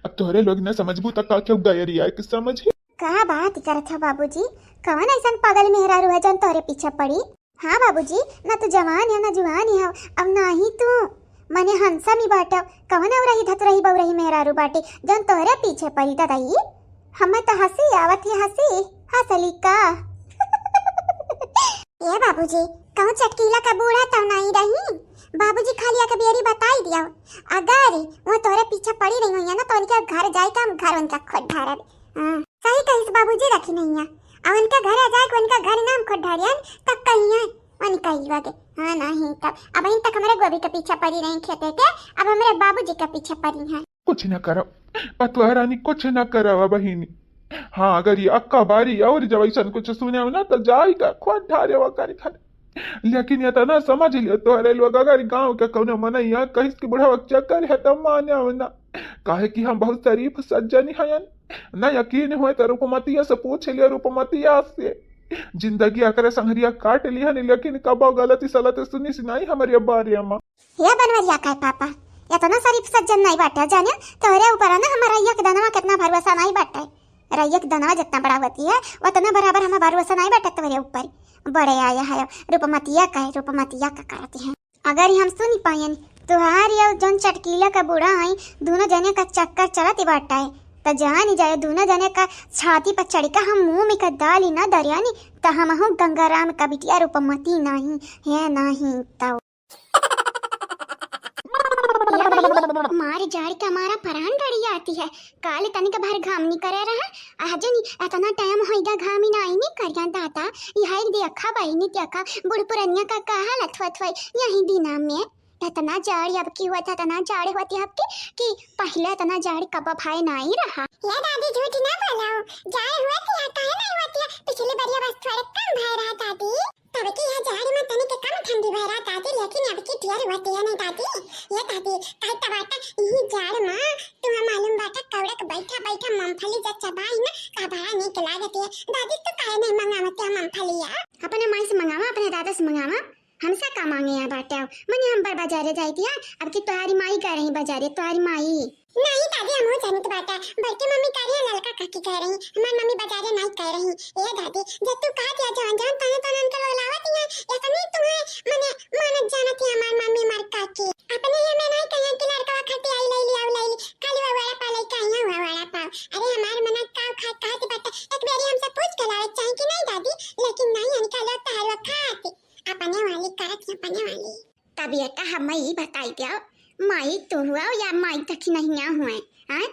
अब तोहरे लोग न समझबू त का क्यों गैरिया के समझी? का बात करत हो बाबूजी? कौन ऐसन पागल मेहरारू है जौन तोहरे पीछे पड़ी? हाँ बाबूजी, ना तू जवान है ना जुआन है, अब ना ही तू मने हंसा में बाटो। कौन औरही धतुरही बौरही मेहरारू बाटे जौन तोहरे पीछे पड़ी दादाई? हमें तो हंसी आवत ही, हंसी हंसली का। ए बाबूजी, कहूँ चटकीला का बूढ़ा तो नहीं रही? बाबूजी खाली एक बेरी बताई दिया, अगर वो तोहरे पीछे पड़ी रही हुई है ना, तो उनके घर जाए के हम घर उनका खुद ढारब। हाँ, सही कहिस बाबूजी, रखी नहीं है। अब उनका घर आ जाए, उनका घर नाम खुद ढारियन, तब कहिए उनका ही वगे। हाँ, नहीं तब। अबहिन तक हमरे गोभी के पीछे परी रही खेते के, अब हमरे बाबूजी के पीछे परी हैं। कुछ न करब, पतोह रानी, कुछ न करब अबहिनी। हाँ, अगर ये अक्का बारी और जब ऐसन कुछ सुने ना, तो जाई का खुद ढारे वगैरह खाने। लेकिन ये तो ना समझ लियो, तोहरे लोग अगर गाँव के कौनो मनैया कहिस कि बुढ़वा के चक्कर है, तो माने ना, काहे कि हम बहुत शरीफ सज्जन हयन। ना यकीन होए तो रूपमतिया से पूछ लियो, रूपमतिया से। जिंदगी अकरे संघरिया काट लिहन, लेकिन कबो गलती सलत सुनिस नाहीं हमरे बारे मा। हे बनवरिया के पापा, एतना शरीफ सज्जन नाहीं बाटे, जाने तोहरे ऊपर ना हमारा एक दनवा केतना भरोसा नाहीं बाटे। रैया के दनवा जितना बड़ा होती है, उतना बराबर हमारा भरोसा नाहीं बाटे तोहरे ऊपर। बड़े आया है रूपमतिया का, रूपमतिया का करती है। अगर हम सुनी पायन, तोहार ये जौन चटकीला का बूढ़ा आई, दोनों जने का चक्कर चलत बाटे, त जानी जाए, दोनों जने का छाती पर चढ़ के हम मुंह में का दाली ना दरियानी, त हमहू गंगाराम का बिटिया रूपमती नाहीं है, नाहीं तो। या भाई, मार जाड़ के हमारा परान डरी आती है। काल तनिक भर घाम निकरे रहा, आज नी, एतना टाइम होइगा घाम ही नाहीं निकरिया दादा। यही देखा बहिनी, देखा बुढ़ पुरनिया का का हालत होत होई यही दिना में। एतना जाड़ अब की होत है, एतना जाड़ होत है अब की, कि पहिले एतना जाड़ कब भाई नाहीं रहा। या दादी झूठ ना बोलो, जाड़ होत है, काहे नाहीं होत है? पिछली बरिया बस थोड़े कम भय रहा दादी। तब की यह जाड़ में तनिक कम ठंडी भय रहा दादी, लेकिन अब की ढेर होती है नहीं दादी। ये दादी, कहे तो बाटा, यही जाड़ में तुम्हें मालूम बाटा, कौड़क बैठा बैठा मूंगफली जब चबाई ना, का बड़ा नीक लागत है। दादी, तू काहे नहीं मंगावत है मूंगफलिया? अपने माई से मंगावा, अपने दादा से मंगावा, हमसे का मांगे यहाँ बाटे हो? मने हम पर बाजारे जाई थी, अब की तुम्हारी माई कह रही बाजारे, तुम्हारी माई। नहीं दादी, हमहू जानत बाटा, बड़की मम्मी कह रही है, ललका काकी कह रही, हमार मम्मी बाजारे नहीं कह रही। ए दादी, जब तू कहा दिया जौन जौन तने तने उनके लोग लावत ही हैं, इतनी तुम्हें मने मानत जानत ही हमार मम्मी हमार काकी। अपने ये में नहीं कहिए कि लड़का खाती आई ले लिया, ले ली, खाली वो वड़ा पाव लेके आई है, वो वड़ा पाव। अरे हमार मना काव खात खात बाटा, एक बेरी हमसे पूछ के लावे चाहे कि नहीं दादी, लेकिन नहीं, इनका लोग तहरवा खाती। अपने वाली करत है, अपने वाली। तब ये का हम ई बताई दिया, माई तू हुआ या माई तक नहीं हुए, हाँ?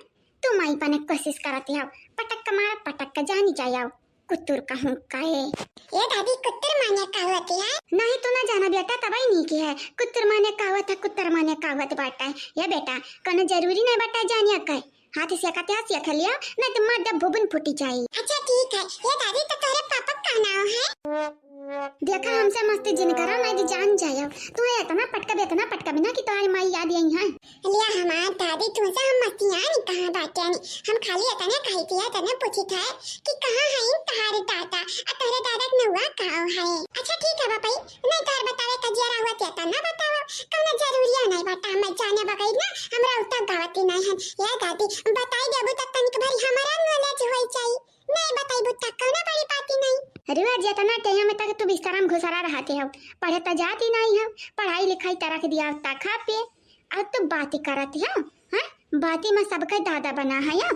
तू माई बने कोशिश करत हो, पटक के मार, पटक के जानी जाओ, कुतुर कहूँ का है। ए दादी, कुतुर माने का होती है? नहीं, तू ना जाना बेटा, तब ही नहीं की है। कुतुर माने का होत है, कुतुर माने का होत बाटा है। ये बेटा, कोनो जरूरी नहीं बाटा जानिया का है। हाथ से कटे हाथ से खा लिया, नहीं तो मार जब भुबन फूटी जाई। अच्छा ठीक है, ये दादी तो तोरे पापा का नाम है? देखा, हमसे मस्ती जिन करा, नहीं तो जान जाए। तू है इतना पटकब, इतना पटकब ना कि तुम्हारी माई याद यही है। लिया हमार दादी, तुमसे हम मस्तियान कहाँ बाटे नी। हम खाली इतने कही थी, इतने पूछी थे कि कहाँ है इन तोहरे दादा, आ तोहरे दादा के नौवा कहाँ है। अच्छा ठीक है बापा, नहीं तोहर बतावे का जिया रहुआ ते तना बताओ, कौनो जरूरिया नहीं बाटा, हम जाने बगैर ना हमरा उतना गावती नहीं है। या दादी, बताई देबू त तनिक भरी हमारा knowledge होई जाई, नहीं बताई बुता कौनो बड़ी बात ही नहीं। अरे आज इतना टाइम में तक तू बिस्तरा में घुसरा रहते हो, पढ़े तो जाती नहीं हो, पढ़ाई लिखाई तो रख दिया तक पे, अब तो बातें करत है, हाँ? बातें में सबका दादा बना है या?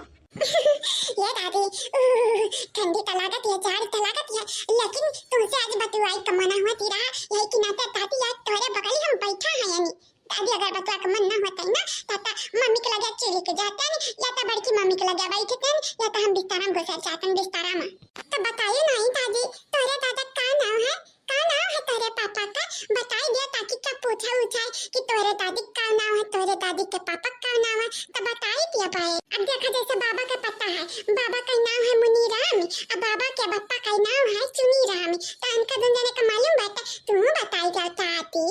ये दादी, उह, ठंडी तो लागत है, जाड़ तो लागत है, लेकिन तुमसे आज बतुआई का मना होती रहा, यही कि नाते दादी आज तोरे बगल हम बैठा है यानी। दादी अगर बतुआ का मन ना होता है ना, तो, तो मम्मी के लगे चली के जाते हैं, या तो बड़की मम्मी के लगे बैठते हैं, या तो हम बिस्तर में घुसर जाते हैं बिस्तर में। तो बताइए नहीं दादी, तोरे दादा का नाम है? का नाम है तोरे पापा का? बताई दिया ताकि क्या पूछा उछाए कि तोरे दादी का नाम है, तोरे दादी के पापा का नाम है, तो बताई दिया भाई। अब देखा जैसे बाबा का पता है, बाबा का नाम है मुनीराम, अब बाबा के पापा का नाम है चुनीराम, तो इनका दोनों जने का मालूम बात है, तू बताई दिया ताती,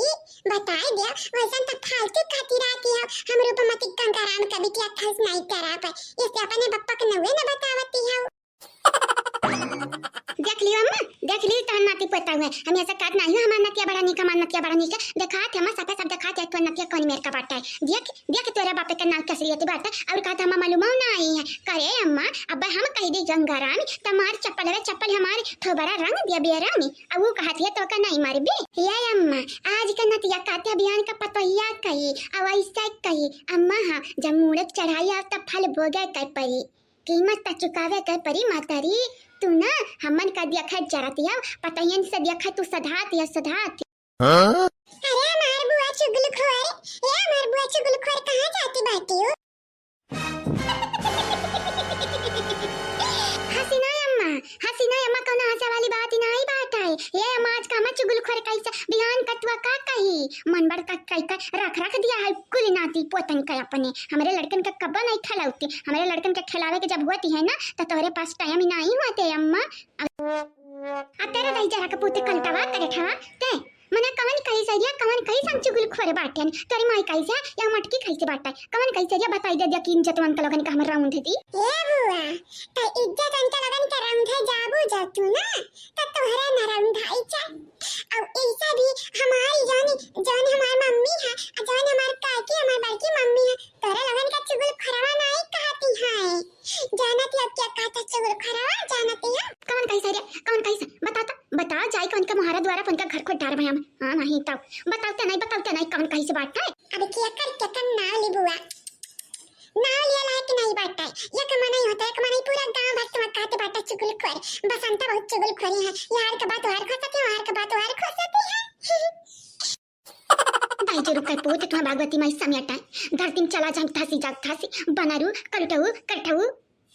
बताई दिया। वैसन तो फालतू खाती रहती है, हम रूपमती गंगाराम का बिटिया खस नहीं करा पाए, इससे अपने पापा के नवे न बतावती है। देख लियो अम्मा, देख लियो तोहर नाती पोता हुए। हम ऐसा कहत नहीं हो, हमार नतिया बड़ा नीक, हमार नतिया बड़ा नीक। देखात है अम्मा, सफे सब देखात है, तोहर नतिया कौन मेर का बाटा है। देख, देख तोरे बापे का नाव कसलियत बाटा, और कहत हमार मालूम ना आई है। करे अम्मा, अब हम कह दी गंगाराम, तमार चप्पल वे चप्पल हमार थोबरा रंग दिया बेरामी। अब वो कहत है तो का नहीं मारबे। ये अम्मा, आज का नतिया कहते बिहान का पतोहिया कही, अब ऐसा कही। अम्मा हाँ, जब मूड़े चढ़ाई आव तब फल भोगे कर परी। कीमत त चुकावे के परी महतारी, तू ना हमन का देखा जरत हव, पतोहियन से देखा तू सधात हव, सधात। हाँ? अरे हमार बुआ चुगलखोर, ए हमार बुआ चुगलखोर, कहाँ जाती बाटी हो? हसीना अम्मा, हसीना अम्मा, कौनो हंसे वाली बात ही नहीं बात है। ए अम्मा, आज का अम्मा चुगलखोर कैसे, रख रख दिया है कुल नाती पोतन का अपने। हमरे लड़कन का कब्बा नहीं खिलाउती, हमरे लड़कन के खिलावे के जब होती है ना, तो तोहरे पास टाइम ही नहीं होते अम्मा। आ तेरा दही जरा के पोते कलटवा करे ठवा ते। मने कवन कही सरिया, कवन कही हम चुगलखोर बाटेन। तोरी माई कही से या मटकी कही से बाटे, कवन कही सरिया बताई दे दिया कि जतवन का लोगन का हमर राउंध दी। ए बुआ, त इज्जत अनका लोगन के राउंध है, जाबू जा तू ना, त तोहरा ना राउंध आई चा। अब ऐसा भी हमारी जानी, जानी हमार मम्मी है, आ जानी हमार काकी, हमार बड़की मम्मी है, तोहरा लोगन का चुगलखोरवा नहीं कहती है। जानत है अब क्या कहता चुगलखोरवा, जानत है? कवन कही सरिया, कवन कही से? बता तो, बता, जाई के उनका मुहारा द्वारा पे उनका घर खोद डार भया में। हाँ, नहीं तो। बतावते नहीं, बतावते नहीं, कवन कही से बात है? अब क्या कर, क्या कर ना ली बुआ? ना लिया लायक नहीं बाटा। एक मनई होता, एक मनई पूरा गांव भर तुम्हार कहते बाटा चुगलखोर। बसंता बहुत चुगलखोरी है। यार के बात वार खोसती है, वार के बात वार खोसती है। दाई जो रुक के पूत तुम्हार भागवती माई समियाटा। धरती में चला जाम थासी जाग थासी। बनरू, कलटऊ, कलटऊ,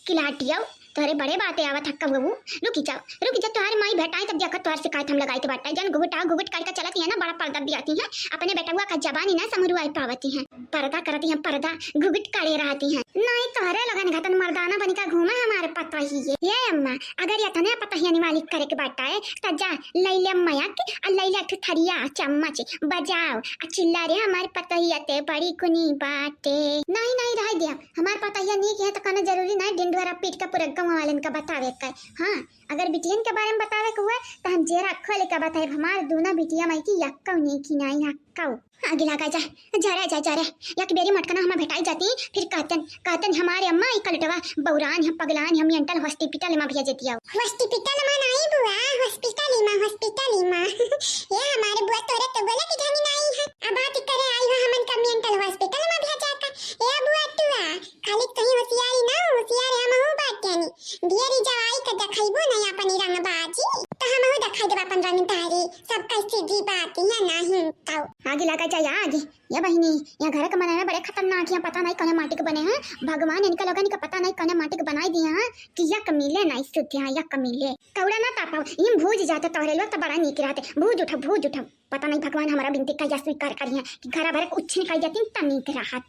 किलाटियाऊ। तोहरे बड़े बाते आवत हक्का बहू। रुकी जाओ, रुकी जाओ, तोहरे माई भेटाई तब देखा तोहर शिकायत हम लगाई के बाटा। जन घुघुटा घुघुट करके चलती है ना, बड़ा पर्दा दियाती है। अपने बेटवा का जबानी ना समरुआई पावती है। पर्दा करती हैं, पर्दा घुघुट करे रहती हैं। नहीं तोहरे लोगन घतन मर्दाना बनी का घूमे हमारे पतोहिए। ये अम्मा, अगर यतने पतोहिया निवाली करे के बाटा है, त जा लैले अम्मा के, आ लैले एक ठो थरिया, चम्मच, बजाओ, आ चिल्ला रे हमारे पतोहिया ते बड़ी गुनी बाटे। नहीं, नहीं, रह दिया। हमार पतोहिया नीक है त कहना जरूरी नहीं, डिंडोरा पीट के पूरे गाँव वालन का बतावे के। हाँ, अगर बिटियन के बारे में बतावे के हुए, त हम जेरा खोल के बताए। हमार दोनों बिटिया माई की यक्कौ नीक ही नहीं, यक्कौ। आगे लगा जा, जा रे, जा, जा रे। एक बेरी मटकना हमें भेटाई जाती, फिर कहतन, कहतन हमारे अम्मा ई कलटवा बौरान है, पगलान है, mental hospital में भेज दिया। Hospital में नहीं बुआ, hospital में, hospital में। ये हमारे बुआ तोरे तो बोले कि ढंग नहीं है। अब बात करे आई हो हमन का mental hospital में भेजा का। ए बुआ तुआ, खाली तही होशियारी ना, होशियार हमहू बाटेनी। ढेरी जवाई के देखइबो नहीं अपनी रंगबाजी, त हमहू देखाई देब अपन रंगदारी। सब कैसे जी बात है नहीं तो। आगे लगा जाए आगे। ये बहिनी, ये घर के मनई बड़े खतरनाक हैं, पता नहीं कौने माटी के बने हैं। भगवान इनका लोगन का पता नहीं कौने माटी के बनाई दिए हैं कि यक मिले नहीं सुध हैं, यक मिले। कौड़ा ना तापाओ, इम भूज जाते तोहरे लोग तो बड़ा नीक रहते। भूज उठो, भूज उठो। पता नहीं भगवान हमारा बिनती कहिया स्वीकार करिहैं कि घरा भर के उच्छिन कइ जाती त नीक रहत।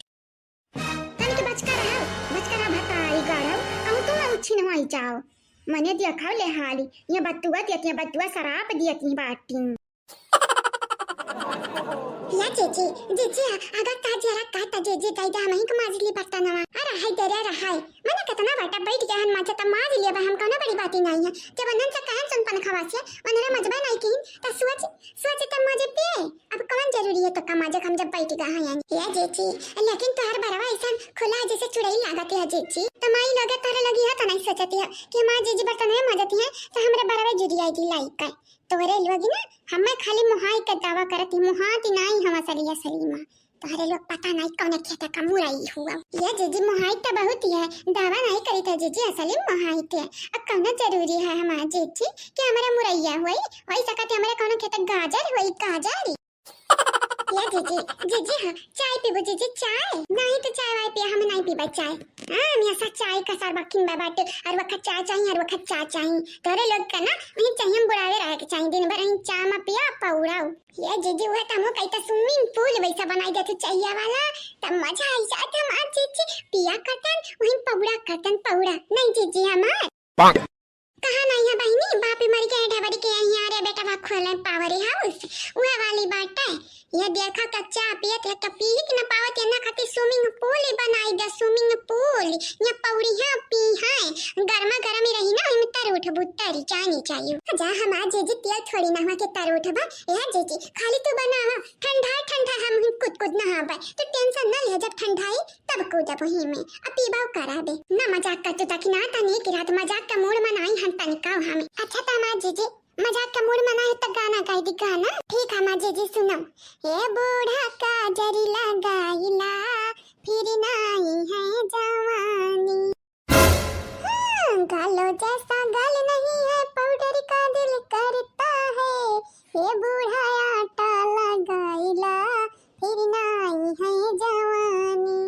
तनिक बचका रहो, बचका रहो, भतारी गाड़ो, कहूँ तू ना उच्छिन होई जाओ। मने दिया खाओ ले हाली, ये बतुआ दियत, ये बतुआ सराप दियत, ये बाटी। या जीजी, जीजी, अगर का जरा का त जीजी दई दे हमही के माजली बर्तनवा। अरे हाय दे रे, अरे हाय। मने कितना बाटा बैठ गया हन माजे त माज लिया बा, हम कौनो बड़ी बाती नहीं है। जब अनन से कहन सुन पन खवासिया, उन्हें मजबा नहीं कीन, त सोच, सोच त मजे पे। अब कौन जरूरी है तो का माजे हम जब बैठ गया है यानी। या जीजी, लेकिन तोहर बरवा ऐसन खुला है जैसे चुड़ैल लागत है जीजी। त माई लगे तोहरे लगी है त नहीं सोचती है कि माँ जीजी बर्तन में मजती है त हमरे बरवे जुड़ी आई थी लाई का। तोहरे लोग ना हमें खाली मुहाई के दावा करत ही, मुहात ही नाई हवा सलिया सलीमा। तोहरे लोग पता नाई कौने खेत का मुरई हुआ। ये जीजी मुहाई तो बहुत ही है, दावा नाई करी था जीजी, असली मुहाई थे। अब कौनो जरूरी है हमार जीजी कि हमारा मुरैया हुई, वही सकत हमारे कौनो खेत गाजर हुई, गाजर। ये जीजी, जीजी हाँ, चाय पीबू जीजी, चाय? नहीं तो चाय वाय पिया, हम नहीं पीबा चाय। हाँ, हम ऐसा चाय का सार बकिन बा बाटे, हर वक्त चाय चाहिए, हर वक्त चाय चाहिए। तोहरे लोग का ना, वही चाहिए हम बुढ़ावे रहे के चाहिए, दिन भर वही चाय में पिया पौड़ाओ। ये जीजी, वह तमो कही त swimming pool वैसा बनाई देते चाहिए वाला, तब मजा आई जात हम आज जीजी पिया करतन, वहीं पौड़ा करतन पौड़ा। नहीं जीजी हमार। कहाँ नहीं है बहिनी, बाप ही मर गया है ढबरी के यहाँ रे बेटा, वह खोले power house, वह वाली बात है। ये देखा कच्चा पियत है, कपीक न पावत है, ना खातिर swimming pool ही बनाई दे, swimming pool। ये पौड़ी है, पी है, गर्मा गर्म ही रही ना, इम तर उठबू तरी जानी चाहिए। जा हमार जीजी तेल थोड़ी ना हुआ के तर उठबा। ए जीजी, खाली तू बनावा, ठंडा ठंडा हम ही कूद कूद नहाबे, तो tension न ले, जब ठंडाई तब कूदब वही में, आ पीबा कराबे। ना मजाक कर तू ताकि ना तनी की रात मजाक का mood में नहीं हम तनिका हमें। अच्छा त हमार जीजी मजाक का mood में ना है तो गाना गाई दी गाना। ठीक है हमार जीजी सुनो। ए बूढ़ा काजर लगाइला, फिर नाई है जवानी। हाँ, गालो जैसा गाल नहीं है, powder का दिल करता है। ये बूढ़ा आटा लगाइला, फिर नाई है जवानी।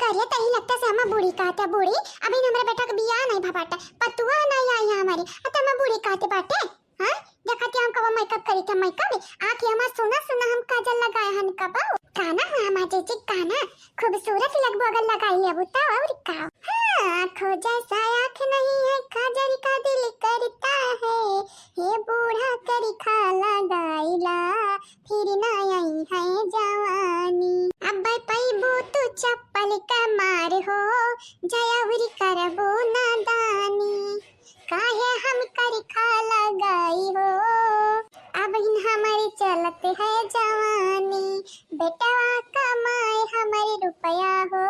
करे तही लगता से हम बूढ़ी कहते बूढ़ी, अभी हमरे बेटा के बियाह नहीं भा बाटे, पतुआ नहीं आई है हमारी, आ त हम बूढ़ी कहते बाटे। हाँ, देखत ही हम कब मेकअप करी थे, मेकअप आँखी हमार सुना सुना हम काजल लगाए हन कब। काना है हमार जीजी, काना खूबसूरत लगबो अगर लगाई लेबू तो और का। हाँ, आँखों जैसा आँख नहीं है, काजल का दिल करता है, ये बूढ़ा करिखा लगाइला, फिर ना आई है जवानी। अब पैबू तू चप्पल के मार हो, जयौरी करबू नादानी, काहे हम करिखा लगाई हो। अब इन हमारी चलत है जवानी, बेटवा कमाए हमारे रुपया हो,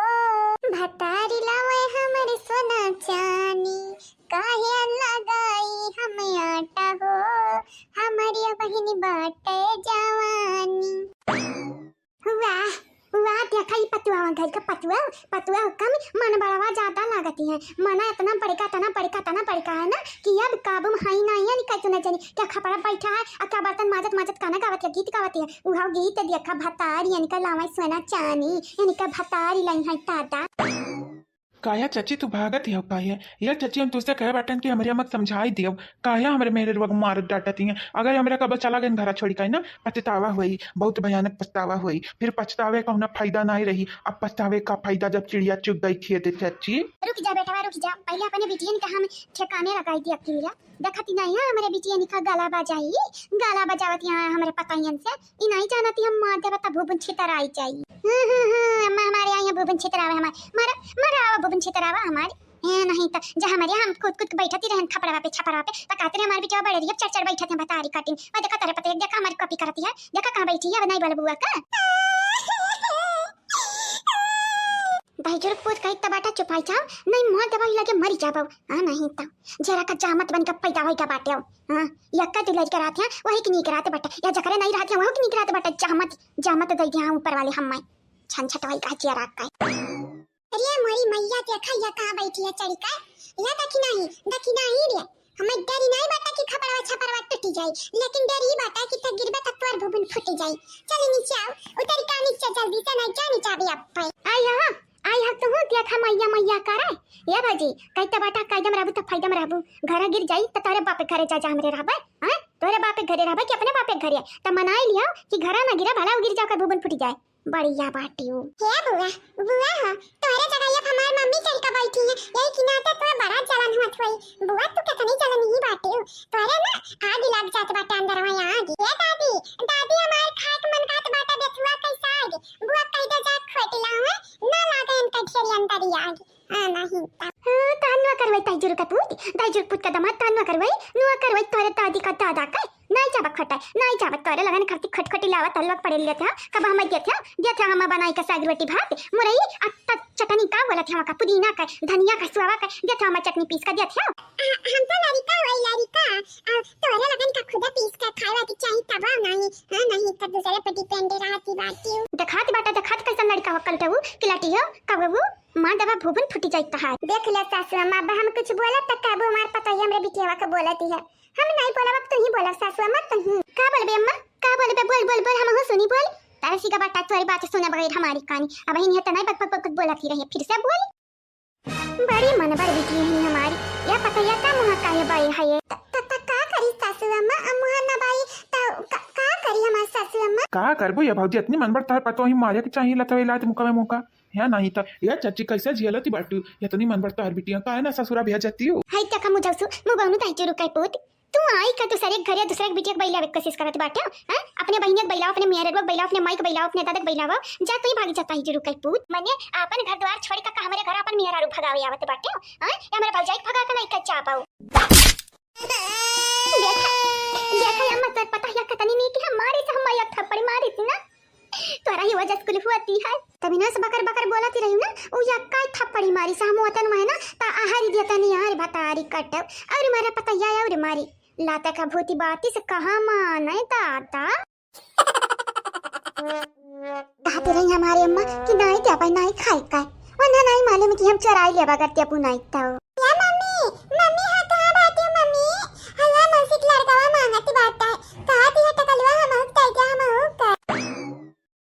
भतारी लावे हमारे सोना चानी, काहे लगाई हम आटा हो, हमारी बहिन बाटे जवानी। वाह, वाह, देखा ई पतुआ, घर का पतुआ, पतुआ कम, मन बड़वा ज्यादा लागत है। मना इतना बड़का, इतना बड़का, इतना बड़का है ना कि अब काबू में है ना, ये निकल तू ना जानी क्या खपड़ा बैठा है, आ क्या बर्तन माजत माजत गाना गावत है, गीत गावत है। उहाव गीत देखा भतारी, इनका लावा सोना चानी, इनका भतारी लाई है दादा। काया चाची, तू भागत हियो काया? या चाची, हम तुझसे कहे बाटन कि हमरे अम्मा के समझाई दियो, काया हमरे मेहररुआ के मारत डांटत हिया? अगर हमरा कबो चला गइन घरा छोड़ी काई ना, पछतावा होई, बहुत भयानक पछतावा होई। फिर पछतावे का ना फायदा नाई रही। अब पछतावे का फायदा जब चिड़िया चुग गई खेत, चाची। रुक जा बेटवा, रुक जा, पहले अपने बिटियन के हम ठिकाने लगाई दिया किलिया। देखती नहीं है हमरे बिटिया निका गला बजाई, गला बजावत यहाँ हमरे पतोहियन से। ई नहीं जानती हम मार देबा त भूबन छितराई जाई। हम्म, हम्म, हम्म, अम्मा हमारे यहाँ भूबन छितरावा हमार। मारा, मारा आवा भूबन छितरावा हमार। ए, नहीं त जा हमारे हम कूद कूद के बैठती रहन खपड़वा पे, छपड़वा पे। त कहते रहे हमार बिटिया बड़े रिया चढ़ चढ़ बैठत है भतारी काटिन। मैं देखा तेरे पते, देखा हमारी कॉपी करती है। देखा कहाँ बैठी है, अब नहीं बोल बुआ का। दहिजर पूत कही त बाटा चुपाई जाओ, नहीं मार देबा लगे मरी जाबो। हाँ, नहीं त जरा का जामत बन के पैदा होई का बाटे हो। हाँ, यक्का तू लड़के रहत है, वही के नीक रहत बाटे, या जकरे नहीं रहत है, वही के नीक रहत बाटे। जामत, जामत दे दिया ऊपर वाले हम्मे। छन छटवाई का चिया राख का। अरे मोरी मैया, देखा या कहाँ बैठी है चढ़ी का? या देखी नहीं, देखी नहीं रे। हमें डरी नहीं बाटा कि खपड़वा छपड़वा टूटी जाई, लेकिन डरी बाटा कि त गिरबे त तोर भुबुन फूटी जाई। चल नीचे आओ, उतरी का नीचे जल्दी से, नहीं जा नीचे अभी अब पे। आई यहाँ, आई हम तुहू देखा मैया मैया करे। ये भौजी, कही त बाटा कायदम रहबू त फायदम रहबू। घर गिर जाई त तोरे बापे घरे जा, जा हमरे रहबे। हाँ, तोरे बापे घरे रहबे कि अपने बापे घरे? त मनाई लिया कि घरा ना गिरा, भला गिर जाओ कर भुबुन फूटी जाए। बढ़िया बाटी हूँ। हे बुआ, बुआ हो, तोरे जगह अब हमार मम्मी चल के बैठी है, यही के नाते तोरे बड़ा जलन होत होई। बुआ तू कितनी जलन ही बाटी हूँ, तोरे ना आग लग जात बाटे अंदर में आग। हे दादी, दादी हमार खाए के मन कहत बाटे, बेथुआ कैसा आग? बुआ कह दे जा खोट लावे, ना लागे इनका ढेरी अंदर ही आग। हाँ, नहीं त। हाँ, तान नुआ करवाई ताई जुरु का पूत, ताई जुरु पूत का दामाद तान नुआ करवाई, नुआ करवाई तोरे दादी का दादा का। नाई जाबा खटाई, नाई जाबा तोरे लगन खरती खटखटी लावा तलवा पड़े लेत हा, कब हम देत हा, देत हा हम बनाई का साग रोटी भात, मुरई, आ त चटनी का बोलत हा का, पुदीना का, धनिया का, सुआवा का, देत हा हम चटनी पीस का देत हा। आ, हम तो लड़िका होई लड़िका, आ, तोरे लगन का खुदा पीस का खाए वाली चाही तब नहीं, हाँ नहीं त दूसरे पे डिपेंड रहती बाटी हूँ। देखात बाटा, देखात कैसन लड़िका हो, कलटऊ, किलाटी हो, कबऊ, मार देबा भुवन फूटी जाई तहार। देख ले सासू अम्मा, अब हम कुछ बोलब त कहबू हमार पतोहिया हमरे बिटियावा के बोलती है। हम नहीं बोलब, अब तू ही बोला सासू अम्मा, तू ही। का बोलबे अम्मा? का बोलबे? बोल, बोल, बोल, हमहू सुनी, बोल। तारे सीगा बाटा तोरी बात सुने बगैर हमारी कानी। अब ही नहीं त नहीं बक, बक, बक, बक बोलत ही रही, फिर से बोल। बड़ी मनबर बिटिया ही हमारी। या पतोहिया का मुँह काहे बाई है ये? त, त, त का करी सासू अम्मा? अब मुँह ना बाई त का, का करी हमार सासू अम्मा? का करबो या भौजी, इतनी मनबर तोहर पतोही मारे के चाहिए लतवे लात मुका में मुका। या नहीं त, या चाची कैसे जियलती बाटू? इतनी मनबर तोहर बिटिया काहे ना ससुरा भेजती हो? हाय तका मुझौसु, मुबौनु ताई चुरु के पूत। तू आई का दूसरे के घरे, दूसरे के बिटिया के बैलावे के कोशिश करत बाटे, हैं? अपने बहिनिया के बैलाओ, अपने मेहररुआ के बैलाओ, अपने माई के बैलाओ, अपने दादा के बैलाओ, जा तू ही भागी जाता ही जुरु कई पूत। मने आपन घर द्वार छोड़ के का हमरे घर आपन मेहरारू भगावे आवत बाटे, हैं? या हमरे भौजाई के भगा के नहीं कच्चा पाऊ। देखा, देखा या मत पता या कतनी नहीं कि हम मारी से हम एक थप्पड़ मारी थी ना। तोरा ही वजह से कुल हुआ ती है। तभी ना से बकर बकर बोला ती रही ना, उ यक्का थप्पड़ी मारी से हम वतन में है ना, ता आहारी दिया तनी यार भतारी कट। और मारे पता या और मारी। लाता का भूती बाती से कहाँ माने दाता। कहते रही हमारे अम्मा कि नाई क्या भाई नाई खाई का। वरना नाई मालूम कि हम चोराई लिया बगर ते अपू नाई तो। या मम्मी, मम्मी हाँ कहाँ बाटी मम्मी? हल्ला मौसी के लड़कावा मांगत बाटा। कहा दिया टकलुआ हम हुक दे जा हम हुक।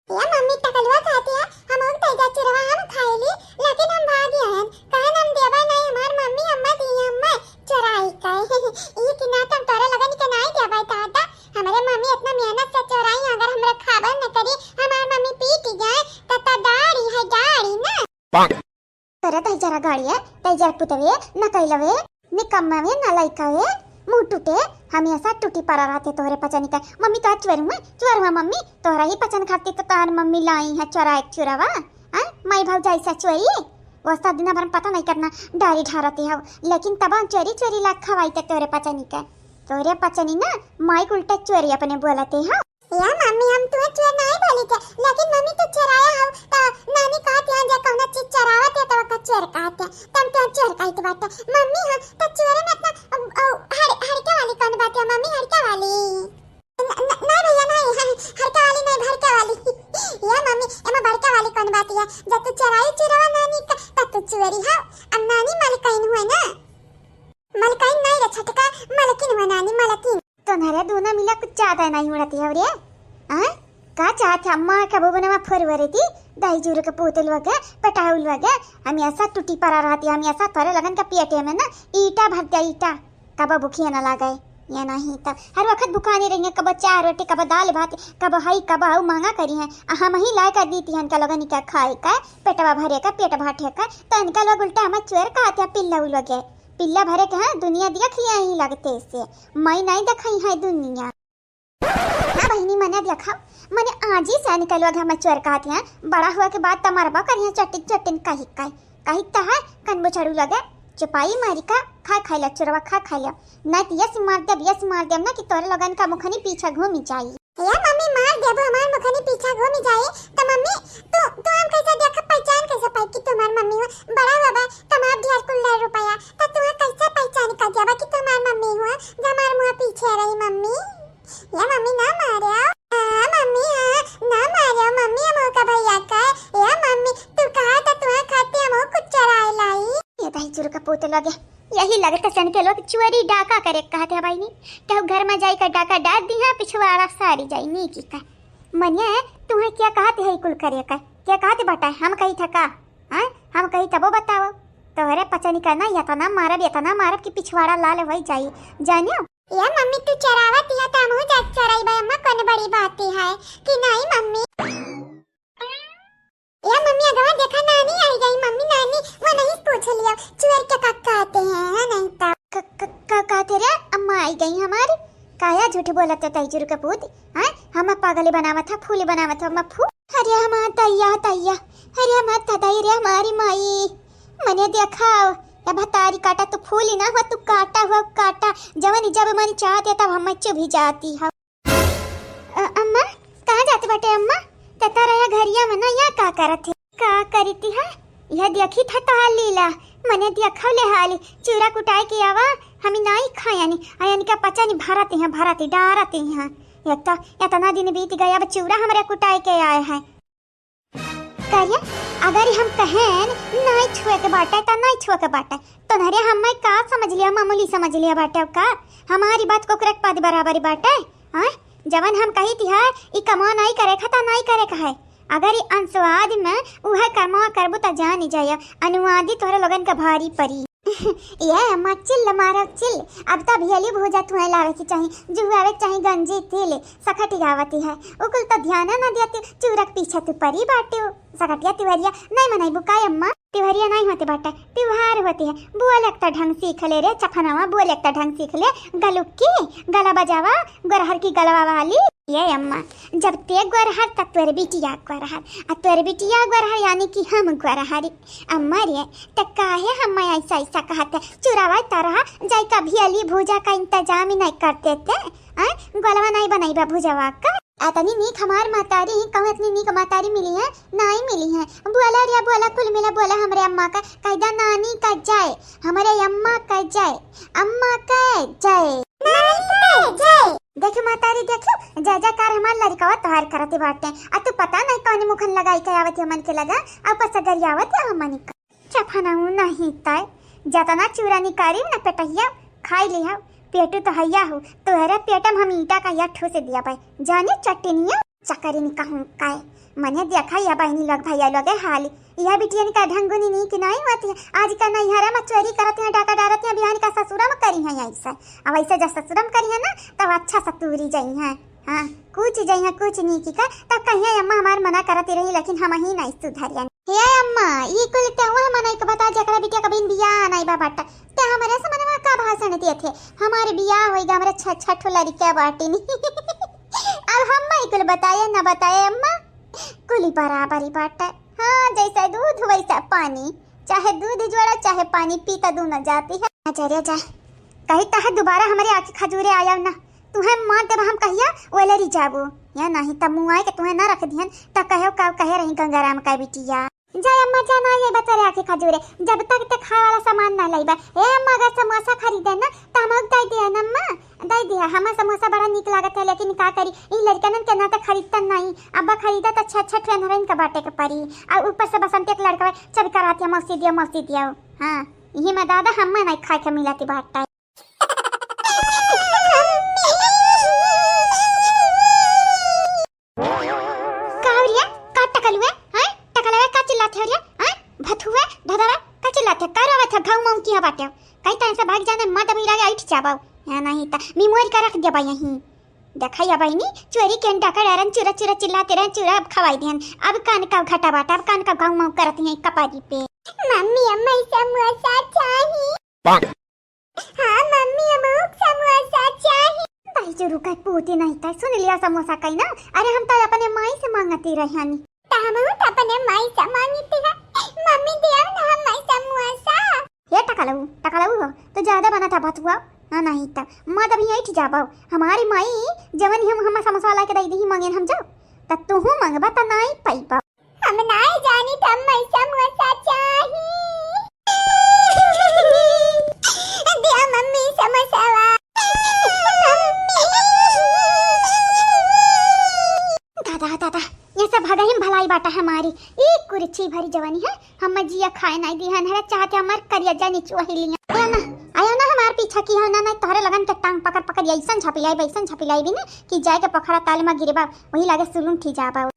या मम्मी टकलुआ कहती है, हम उग तैजा चुरवा हम खाएली, लेकिन हम भागी हन, कहन हम देबा नहीं, हमार मम्मी अम्मा दी अम्मा चुराई का। ई कि ना तब तोरे लगन के नाई अरे तही जरा गाड़िए, तही जरा पुतवे, न कैलवे, निकम्मवे, न लइकावे, मुँह टूटे, हमेशा टूटी परा रहते तोहरे पचनी का। मम्मी तोहरा चोर हुआ, चोर हुआ मम्मी, तोहरा ही पचन खातिर तो तोहर मम्मी लाई है चोराए के चुरवा। आय, माई भौजाई से चोरी, वो सब दिना भर में पता नहीं कितना डारी ढारते हो, लेकिन तब चोरी चोरी ला खवाई ते तोहरे पचनी का। तोहरे पचनी ना, माई के उल्टा चोरी अपने बोलते हो। या मम्मी, हम तुहे चोर नाहीं बोली थे, लेकिन मम्मी तू चोराया हो, तो नानी कहत यहाँ जे कौनो चीज चोरावत है तो ओका चोर कहत है, तो हम तुहे चोर कहत बाटे। मम्मी, हम तो चोर में इतना, अ, अ, हर-, हड़के वाली कौन बात है मम्मी, हड़के वाली? न-, न-, नहीं भैया, नहीं, हम हड़के वाली नहीं, भड़के वाली। या मम्मी, एमा भड़के वाली कौन बात है? जब तू चोराई चुरवा नानी का, तब तू चोरी हो, अब नानी मलकाइन हुए ना। मलकाइन नहीं रे छटका, मलकिन हुए नानी, मलकिन। तोहरे दोनों मिला कुछ ज्यादा नहीं उड़ाती हो रे। हाँ? का चाहत है अम्मा, कबो बनवा फरवरे थी, दाई जुरु के पोतल वगे, पटाउल वगे, हमेशा टूटी परा रहती, हमेशा तोरे लगन का पेटे में ना ईटा भर दिया, ईटा, कबो भुखिया ना लागे। ये नहीं तो हर वक्त भुखानी रहिए, कबो चार रोटी, कबो दाल भात, कबो हई, कबो हऊ मांगा करी है, आ हम ही लाए कर दीती है इनका लोगन का खाए का, पेटवा भरे का, पेट भाटे का, तो इनका लोग उल्टा हमें चोर कहते हैं, पिल्ला उलगे, पिल्ला भरे के, हाँ, दुनिया दिया खिया ही लगते से, मैं नहीं देखाई है दुनिया। हाँ बहिनी, मने देखा, मने आज ही से निकलवा घर में चोर कहत हैं, बड़ा हुआ के बाद त मरबा करिए चटिन चटिन कही कही, कही त है, कन बुछड़ू लगे, चुपाई मारी का, खा खाई ला चोरवा, खा खाई ला, नहीं तो यस मार देब, यस मार देब ना कि तोरे लोगन का मुखनी पीछे घूमी जाई। या मम्मी मार देबो, हमार मुखनी पीछे घूमी जाई, तो मम्मी तू, तू हम कैसे देखा, पहचान कैसे पाई कि तुम्हार मम्मी हो, बड़ा हुआ बा, कमाब ढेर कुल्ला रुपया, तो तुम्हें कैसे पहचान कर जाबा कि तुम्हार मम्मी हो, जब हमार मुँह पीछे रही मम्मी। या मम्मी ना मारो। हाँ मम्मी, हाँ, ना मारो मम्मी, हम का भैया का। या मम्मी, तू कहा था तुम्हारे खाते हम कुछ चुराए लाई। ये दही चुरु का पोते लगे, यही लगता सन के लोग चोरी डाका करे कहते हैं भाई नी। कहू घर में जाई का डाका डाल दी है, पिछवाड़ा सारी जाई नी की का। मनिया, तुम्हें क्या कहते है कुल करे का? क्या कहते बटा? हम कही था का? हाँ? हम कही तबो बताओ। तोहरे पचनी का ना इतना मारब, इतना मारब कि पिछवाड़ा लाल हो जाई। जानियो? या मम्मी, तू चरावत या त हमहू जात चराई बा अम्मा, कौन बड़ी बात है कि नहीं मम्मी? या मम्मी, अगवा देखा नानी आई गई मम्मी, नानी वो नहीं पूछ लिया चुअर के का कहते हैं, हाँ नहीं तो। क-, क-, का कहते रे अम्मा आई गई हमारी? काया झूठ बोलत है तैजुर के पूत, हाँ? हम पागली बनावत है, फूली बनावत है अम्मा फू। अरे हमार तैया, तैया, अरे हमार तदाई रे हमारी माई, मने देखाओ, या भतारी काटा तू फूली ना हुआ, तू काटा हुआ काटा, जवन जब मन चाहते तब हम चुभी जाती हो। अ-, अम्मा, कहाँ जाते बाटे अम्मा? तता रहा घरिया में ना, या का करत है? का करीती है? यह देखी था तोहार लीला, मने देखो ले हाली, चूरा कुटाए के आवा, हमी नाई खायानी, आ यानी का पचानी भरत हैं, भरत डारत हैं। एक तो इतना दिन बीत गया, अब चूरा हमरे कुटाए के आए हैं। करिया, अगर हम कहेन नाई छुए के बाटे, त नाई छुए के बाटे, तो नरे हमें का समझ लिया, मामूली समझ लिया बाटे का? हमारी बात को कुरेक पाद बराबर बाटे, हाँ? जवन हम कही थी है, ई कमवा नाई करे खा, त नाई करे का है। अगर ई अंशवाद में उहे कमवा करबू, त जानी जाया, अनुवादी तोहरे लोगन का भारी परी। ये अम्मा चिल मारो चिल, अब त भियली भूजा तुहे लावे के चाही, जुहुआवे के चाही गंजी तिल, सकटियावती है, उकुल त ध्यान न देती, चूरक पीछे तू परी बाटू, सकटिया तिवरिया नहीं मनई बुकाय अम्मा, तिवरिया नहीं होते बाटे, त्योहार होती है, बोल एक त ढंग सीख ले रे चफनवा, बोल एक त ढंग सीख ले, गलुक की गला बजावा, गोरहर की गलवा वाली। ये अम्मा, जब ते गोरहर त तोर बिटिया गोरहर, आ तोर बिटिया गोरहर यानी कि हम गोरहरी। अम्मा रे, त काहे हम ऐसा ऐसा कहत है? चुरावा तरह जाई का भियली भूजा का इंतजाम ही नहीं कर देते? आय, गोलवा नहीं बनैबा भुजवा का? अतनी नीक हमार महतारी, कहूँ इतनी नीक महतारी मिली है, नहीं मिली है। बोला रे बोला, कुल मिला बोला हमरे अम्मा का, कह दा नानी का जय, हमरे अम्मा का जय, अम्मा का जय। नानी का जय। देखो महतारी, देखो, जय जयकार हमार लड़कवा तोहार करते बाटे। आ तू पता नहीं कौन मुखन लगाई के आवत है मन के लगा, आ ऊपर से गरियावत है हमनी का। चफनऊ नहीं तय, जतना चूरा निकाली न पेटहिया, खाई लिहा, पेटू तो हैया हो, तोहरे पेटम हम ईटा का या ठूस दिया भाई, जाने चटनिया। चकरी नहीं कहूँ काय, मने देखा या बहनी लोग भैया लोग हाली, यह बिटियन का ढंगुनी नी कि नहीं होती है। आज का नैहरा में चोरी करत हैं, डाका डारत हैं, बिहान का ससुरा में करी हैं ऐसा। अब ऐसे जब ससुरा में करी है ना, तब अच्छा सतूरी जाई हैं। हाँ, कुछ जाई हैं, कुछ नहीं की का, तब कहिए अम्मा हमार मना करती रही, लेकिन हम ही नहीं सुधरियन। हे अम्मा, ई कुल तउआ मनई के बता बाटा। ते हमरे समनवा का भाषण दियत है? हमारे बियाह होइगा, हमरे छह, छह ठो लड़किया बाटिन। अब हम माई कुल बताए न बताए अम्मा, कुली बराबरी बाटे। हाँ, जैसे दूध वैसे पानी, चाहे दूध जोड़ा चाहे पानी पीता दूनो जाती है। अच्छा रे जा, कही तह दोबारा हमरे आँखी खजूरे आया ना, तुहे मार देब हम कहिया, ओले री जाबू। या नहीं त मुँह आए के तुहे ना रख दिहन, त कहे का कहे रही गंगाराम का बिटिया। जा अम्मा जा, ना ये बतरे आँखी खजूरे, जब तक ते खाए वाला सामान ना लाइबा। ए अम्मा, अगर समोसा खरीदे ना, त हम दे दिया ना अम्मा, दे दिया। हमें समोसा बड़ा नीक लागत है, लेकिन का करी, ई लड़कनन के ना त खरीदता नहीं। अब्बा खरीदा त छह छह ठे अनहरन के बाटे के परी। आ ऊपर से बसंती एक लड़का चबी कराती है, "मौसी दियो, मौसी दियो।" हाँ, यही में दादा हमें नहीं खाए के मिलती बाटे। का हो रिया? का टकलुए? हैं? टकलुए का चिल्लात है रिया? हैं? भथुए, धधवा, का चिल्लात है? का रोवत है? घाव माऊ किहाँ बाटे? कहीं तैं से भाग जाने, मत अभी रागे ऐठ जाबाऊ। या नहीं त मिमोर का रख देबा यहीं। देखा या बहिनी, चोरी के अंडा का डरन चुरा चुरा चिल्लाते रहे, चुरा अब खवाई दिहन। अब कान का घटा बाटा, अब कान का घाव माऊ करत हैं कपारी पे। मम्मी, अम्मा, समोसा चाही। हाँ मम्मी, हमहू समोसा चाही। भाई जो रुका, पूती नहीं था, सुन लिया समोसा कहीं ना। अरे हम तो अपने माई से मांगती रहनी। त हमहू तो अपने माई से मांगती है। मम्मी दिया ना हमें समोसा। हे टकलऊ, टकलऊ हो, तो ज्यादा बना था भतुआ। हाँ नहीं त, माँ तब यहीं जाबो। हमारी माई जवन ही हम, हम समोसा वाला के दे दी, मांगे हम जाओ। त तू मांगबा त नहीं पाइबा। हम नाय जानी त हमें समोसा चाही। दिया मम्मी समोसावा। दादा, दादा, ये सब भगहिम भलाई बाटा हमारी। ई कुर्सी भरी जवानी है, हम जिया खाए नहीं दी हन, हरे चाहते हमार करिया जानी चुही लिया। आया ना, आया ना हमार पीछा की हो ना, नहीं तोहरे लगन के टांग पकड़ पकड़ ऐसन झपिलाई, वैसन झपिलाई भी ना कि जाए के पोखरा ताल में गिरबा, वही लागे सुलून ठी जाबा।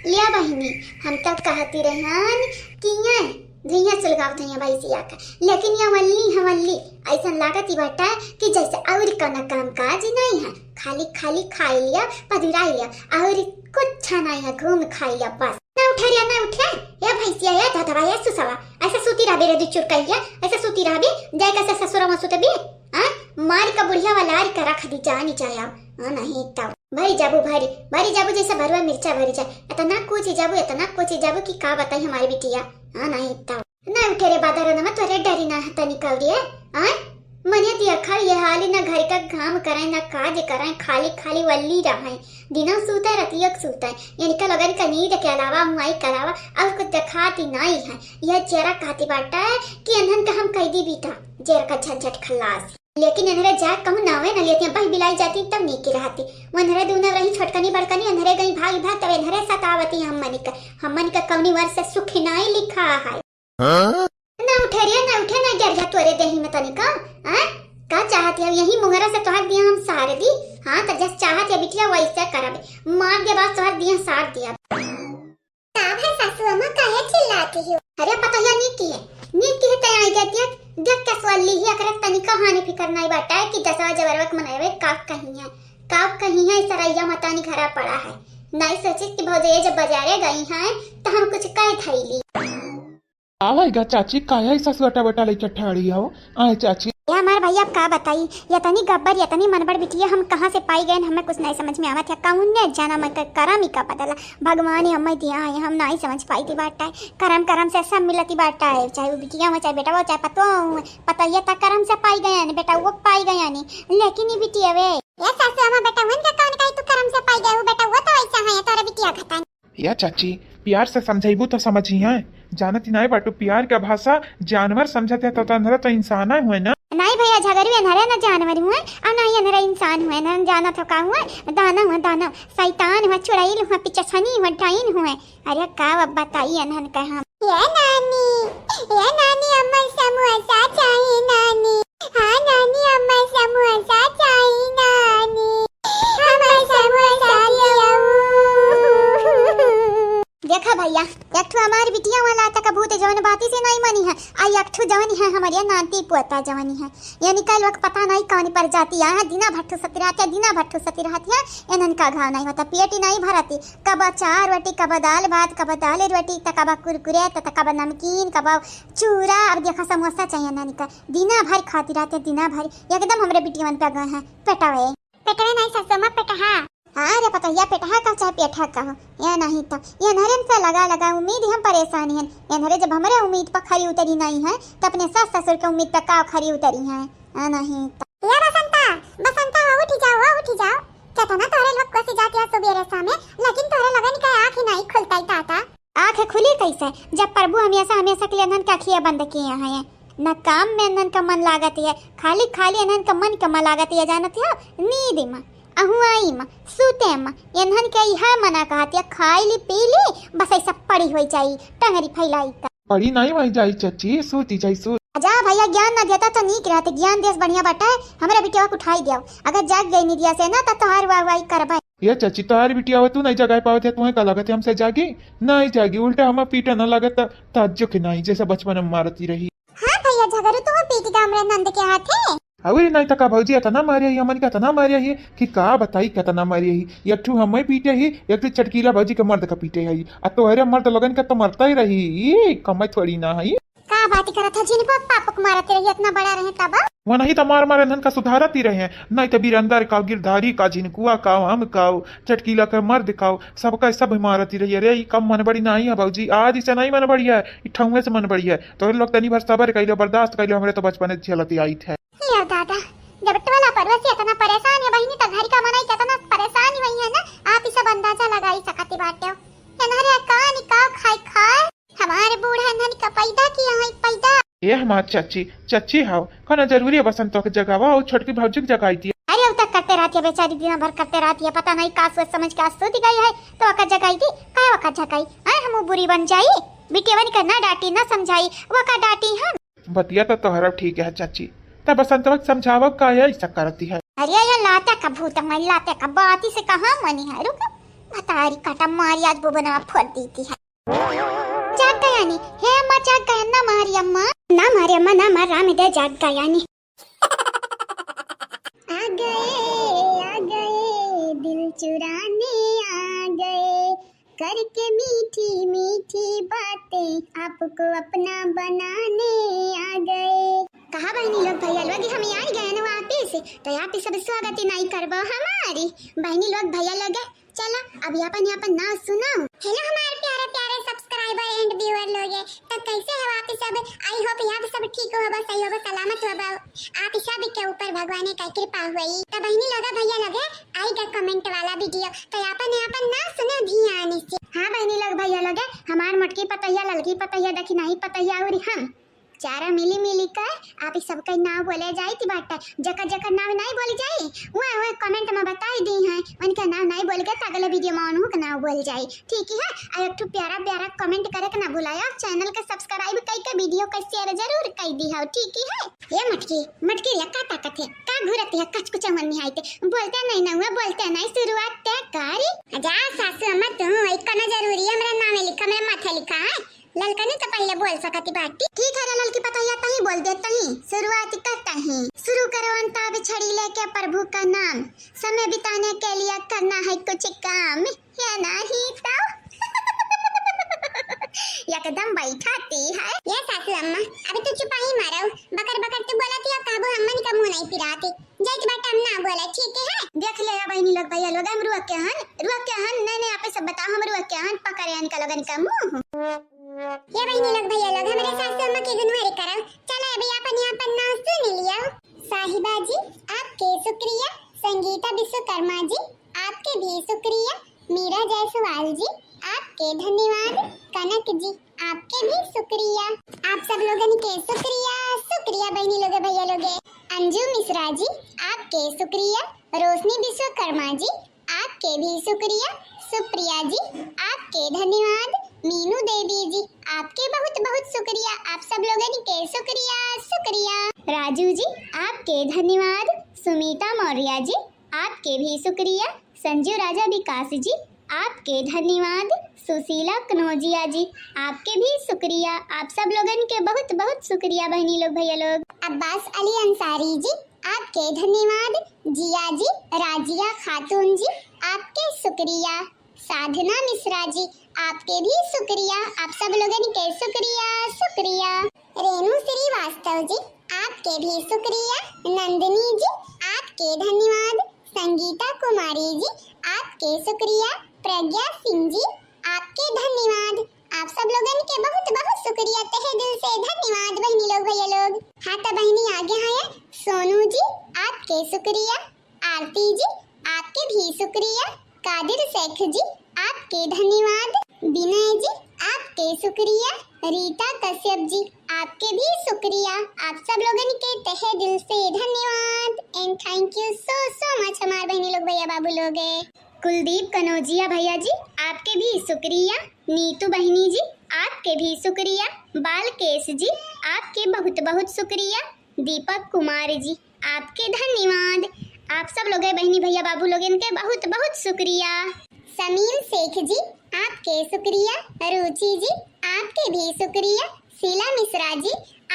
लिया बहिनी, हम तो कहती रहन कि ये धुइयां सुलगावत हैं भैंसिया का, लेकिन ये वल्ली है वल्ली, ऐसन लागत ही बाटा कि जैसे और कोनो काम काज नहीं है, खाली खाली खाई लिया, पधुराई लिया, और कुछ नहीं है, घूम खाई लिया बस। ना उठे रे, ना उठे, या भैंसिया, या धधवा, या सुसवा, ऐसे सूती रहबे रे दु चुरकैया, ऐसे सूती रहबे, जाए कैसे ससुरा में सुतबे, हाँ? मार का बुढ़िया वाला आर का रख दी जानी जाया, हाँ, नहीं तब। भरी जाबू, भरी, भरी जाबू जैसे भरुआ मिर्चा भरी जाए। इतना कोची जाबू, इतना कोची जाबू कि का बताई हमारी बिटिया। हाँ, नहीं तब। ना उठे रे बादर, ना तोरे डरी ना है तनी कौड़ी है। हाँ? मने दिया खा ये हाली ना घर का काम करे, ना काज करे, खाली खाली वल्ली रहे। दिना सूते, रतिया सूते। इनका लगन का नींद के अलावा, मुआई के अलावा और कुछ दिखाती नहीं है। यह चेहरा कहती बाटा है कि इन्हन का हम कैदी बीता, जेर का झंझट खल्लास। लेकिन एनहरे जाए कहूँ नावे न लेती, बह बिलाई जाती तब नीक रहती। वो एनहरे दूनो रही छोटकनी बड़कनी, एनहरे गई भाग भाग, तब एनहरे सतावती हमनी का। हमनी का कौनी वर से सुख नाई लिखा है। हाँ? ना उठे रे, ना उठे, ना गिर जा तोरे देही में तनिका। हाँ? का चाहत है? यही मुंगरा से तोहर दिया हम सार दी। हाँ, तो जस चाहत है बिटिया वैसे करब। मार दे बाद तोहर दिया सार दिया। का भाई सासू अम्मा काहे चिल्लाती हो? अरे पतोहिया नीक की है, नीक की है तैं आई गया देख, देख के सोल्ली ही अकरे तनिका हानि फिकर नाई बाटा है कि दसवा जबरवा के मनावे का कही है, का कही है सरैया मतानी घरा पड़ा है। नाई सोचित कि भौजैया जब बाजारे गई हैं तो हम कुछ कह धैली। आवा इगा चाची, काहे ऐसा सुअटा बटा लेके ठाड़ी हो? आए चाची। ये हमार भैया अब का बताई, ये तनी गब्बर, ये तनी मनबड़ बिटिया हम कहाँ से पाई गए, हमें कुछ नहीं समझ में आवत है। कौन ने जाना मैं क-, करम ही का बदला, भगवान ही हमें दिया है, हम नहीं समझ पाई थी बाटा है। करम करम से सब मिलती बाटा है, चाहे वो बिटिया हो, चाहे बेटा हो, चाहे पतोह हो, पतोहिया तक करम से पाई गए हैं, बेटा वो पाई गए हैं, लेकिन ये बिटिया वे। ये सासू अम्मा बेटा उनका कौन कही तू करम से पाई गए हो, बेटा वो तो ऐसा है, तोरे बिटिया खतन। या चाची, प्यार से समझाइबू तो समझी हैं। जानत ही नाय बाटू, प्यार का भाषा जानवर समझत है, तो तनहरा तो इंसान हुए ना। नाई भैया, झगड़ू एनहरे ना जानवर हुए, और ना ही एनहरे इंसान हुए, ना जानत हो का हुए, दानव हुए, दानव, शैतान हुए, चुड़ैल हुए, पिचछनी हुए, डाइन हुए। अरे का अब बताई एनहन का हम। ये नानी, ये नानी, अम्मा समोसा चाही नानी। हाँ नानी, अम्मा समोसा चाही नानी। अम्मा समोसा खियाऊ। देखा भइया, एक ठो हमार बिटिया वाला तक भूत जवन बाती से नाहीं मनी है, आ एक ठो जवन है हमरे नाती पोता जवन है, यानी कल वक्त पता नाहीं कौन पर जाती है, दिना भर ठुसती रहती है, दिना भर ठुसती रहती है, इन्हन का घाव नाहीं होता, पेट ही नाहीं भरती, कब चार रोटी, कब दाल भात, कब दाल रोटी, त कब कुरकुरे, त, त कब नमकीन, कब चूरा, अब देखा समोसा चाहिए इन्हन का, दिना भर खाती रहती है, दिना भर एकदम हमरे बिटियवन पे गए हैं, पेटवे। पेटवे नाहीं सासू अम्मा, पेटहा। हाँ रे पतोहिया, पेटहा कहो चाहे पेठा कहो, या नाहीं तो ये नहरन से लगा लगा उम्मीद हम परेशान हन। ये नहरे जब हमरे उम्मीद पर खरी उतरी नाहीं है, तो अपने सास ससुर के उम्मीद पर का खरी उतरी है? या नाहीं तो। ए बसंता, बसंता हो, उठी जाओ, हो उठी जाओ। केतना तोहरे लोग कोसी जात या सुबेरे सामे, लेकिन तोहरे लोगन के आँख ही नाहीं खुलता ही ताता। आँख खुली कैसे, जब प्रभु हमेशा, हमेशा के लिए इन्हन के आँखिया बंद किए हैं? न काम में इन्हन का मन लागत है, खाली, खाली इन्हन का मन का मन लागत है, जानत हो? नींद में, अहुआई में, सूते में, इन्हन के इहा मना कहत है, खाई ली, पी ली, बस ऐसा पड़ी होई जाई, टंगरी फैलाई का। पड़ी नाहीं होई जाई चाची, सूती जाई, सूत। जा भइया, ज्ञान ना देता तो नीक रहते, ज्ञान देस बढ़िया बाटे, हमरा बिटिया के उठाई दियो। अगर जाग गई निदिया से ना, तो तोहार वाह वाही करबे। ये चाची, तोहार बिटिया हो, तू नाहीं जगाए पावत है, तुम्हें का लागत है हमसे जागी? नाहीं जागी, उल्टा हमें पीटे ना लागत, त-, ताज्जुब के नाहीं, जैसे बचपन में मारती रही। हाँ भइया, झगड़ू तू पीट गा हमरे नंद के हाथे। अउर नाहीं त का भौजी, एतना मारे ही, हमन के एतना मारे ही कि का बताई, केतना मारे ही। एक ठू हमें पीटे ही, एक ठू चटकीला भौजी के मर्द का पीटे ही। आ तोहरे मर्द लोगन के तो मरता ही रही, ई कम थोड़ी ना है। का बात करत है, जिनको पापक मारत रही, इतना बड़ा रहे तब? वो नहीं तो मार मार इन्हन का सुधारत ही रहे, नहीं तो बीरंदर का, गिरधारी का, झिनकुआ का, हम का, चटकीला का, मर्द का, सबका सब मारत ही रही। अरे, ई कम मन बड़ी नहीं है भौजी, आज इसे नहीं मन बड़ी है, ई ठौंगे से मन बड़ी है। तोहरे लोग तनी भर सबर कइलो, बर्दाश्त कइलो, हमरे तो बचपन से झेलत ही आइत है। ले दादा, जब टोला पड़ोसी इतना परेशान है बहिनी, तो घर का मनई कितना परेशान ही हुई है ना, आप ई सब अंदाजा लगाई सकती बाटे हो। इन्हरे कान का खाई खाए, हमारे बूढ़ा इन्हन का पैदा किया है, पैदा। ए हमार चाची, चाची हाव, कौनो जरूरी है बसंत के जगावा और छोटकी भौजी के जगाई दिया? अरे, अब तक करते रहती है बेचारी, दिन भर करते रहती है, पता नहीं का सोच समझ के आज सूत गई है, तो ओका जगाई दी, का ओका जगाई? आए हम बुरी बन जाई, बिटियवन का ना डांटी, ना समझाई, वो का डांटी हम? बतिया तो तोहरा ठीक है चाची, तब बसंतवा के समझावब का है ऐसा करती है। अरे ये लाते का भूत, मैं लाते का बाती से कहाँ मनी है, रुक, बतारी काटा मारी आज बुबनवा फोड़ देती है। जाग गया नी, हे अम्मा जाग गया, ना मारी अम्मा, ना मारी अम्मा, ना मार राम दे जाग गया नी। आ गए, आ गए, दिल चुराने आ गए, करके मीठी मीठी बातें आपको अपना बनाने आ गए। कहा बहिनी लोग भैया लोग, हम आई गए ना वापिस, तो आप ही सब स्वागत ही नहीं करबो हमारी बहिनी लोग भैया लोग। चला, अब आपन आपन नाव सुनाओ। Hello हमारे प्यारे प्यारे subscriber and viewer लोग, तो कैसे हो आप सब? I hope आप सब ठीक हो, बस सही हो, बस सलामत हो, बस आप सब के ऊपर भगवान का कृपा हुई। तो बहिनी लोग भैया लोग, आई गा comment वाला video, तो आपन आपन नाव सुनो ध्यान से। हाँ बहिनी लोग भैया लोग, हमार मोटकी पतोहिया, ललकी पतोहिया, दखिनाही पतोहिया और हम चारा मिली मिली के आप ही सबका नाव बोले जाई ती बाटे। जकर जकर नाव नहीं बोल जाई, वह वह comment में बताई दी हैं, उनका नाव नहीं बोल के तो अगले video में उन्हों का नाव बोल जाई, ठीक है? और एक ठो प्यारा प्यारा comment करे के ना भुलाया, channel के subscribe कई के video के share जरूर कई दी हो, ठीक है? ये मटकी, मटकी रे, का ताकत है, का घूरत है, कच कुच मन में आइते, बोलते नहीं ना हुआ, बोलते नहीं, शुरुआत ते करी। जा सासू अम्मा, तू एक ना जरूरी है, मेरा नाम लिखा, मेरा माथा लिखा है। ललकनी तो पहले बोल सकती बाटी। ठीक है रे ललकी पतोहिया, तही बोल दे, तही शुरुआत कर, तही शुरू करो। अंताक्षरी लेके प्रभु का नाम, समय बिताने के लिए करना है कुछ काम, या नहीं तो एकदम बैठाती है। ये सासू अम्मा, अभी तू चुपाई मारो, बकर बकर तू बोलती है, काबू अम्मन का मुंह नहीं पिराती। जाइत बाटे हम ना बोले, ठीक है? देख ले या बहिनी लोग, भैया लोग, हम रुआ के हन, रुआ के हन, नहीं, नहीं, आप सब बताओ, हम रुआ के हन, पकड़े हन का लोगन का मुंह। ये बहिनी लोग, भैया लोग, हमरे सासू अम्मा के गुनवारी करो। चलो, अभी आपन, आपन नाव सुन लियो। साहिबा जी, आपके शुक्रिया। संगीता विश्वकर्मा जी, आपके भी शुक्रिया। मीरा जायसवाल जी, आपके धन्यवाद। कनक जी, आपके भी शुक्रिया। आप सब लोगन के शुक्रिया, शुक्रिया बहिनी लोगे, भैया लोगे। अंजू मिश्रा जी, आपके शुक्रिया। रोशनी विश्वकर्मा जी, आपके भी शुक्रिया। सुप्रिया जी, आपके धन्यवाद। मीनू देवी जी, आपके बहुत बहुत शुक्रिया। आप सब लोगन के शुक्रिया, शुक्रिया। राजू जी, आपके धन्यवाद। सुमीता मौर्य जी, आपके भी शुक्रिया। संजू राजा विकास जी, आपके धन्यवाद। सुशीला कनौजिया जी, आपके भी शुक्रिया। आप सब लोगन के बहुत बहुत शुक्रिया बहनी लोग, भैया लोग। अब्बास अली अंसारी जी, आपके धन्यवाद। जिया जी, राजिया खातून जी, आपके शुक्रिया। साधना मिश्रा जी, आपके भी शुक्रिया। आप सब लोगन के शुक्रिया, शुक्रिया। रेणु श्रीवास्तव जी, आपके भी शुक्रिया। नंदिनी जी, आपके धन्यवाद। संगीता कुमारी जी, आपके शुक्रिया। प्रज्ञा सिंह जी, आपके धन्यवाद। आप सब लोगन के बहुत बहुत शुक्रिया, तहे दिल से धन्यवाद बहनी लोग, भैया लोग। हाँ तो बहनी, आगे हैं सोनू जी, आपके शुक्रिया। आरती जी, आपके भी शुक्रिया। कादिर शेख जी, आपके धन्यवाद। विनय जी, आपके शुक्रिया। रीता कश्यप जी, आपके भी शुक्रिया। आप सब लोगन के तहे दिल से धन्यवाद and thank you so so much हमार बहनी लोग, भैया बाबू लोग। कुलदीप कनौजिया भैया जी, आपके भी शुक्रिया। नीतू बहनी जी, आपके भी शुक्रिया। बालकेश जी, आपके बहुत बहुत शुक्रिया। दीपक कुमार जी, आपके धन्यवाद। आप सब लोग बहनी भैया बाबू लोगन के बहुत बहुत शुक्रिया। समीम शेख जी, आपके शुक्रिया। रुचि जी, आपके भी शुक्रिया। शीला मिश्रा जी,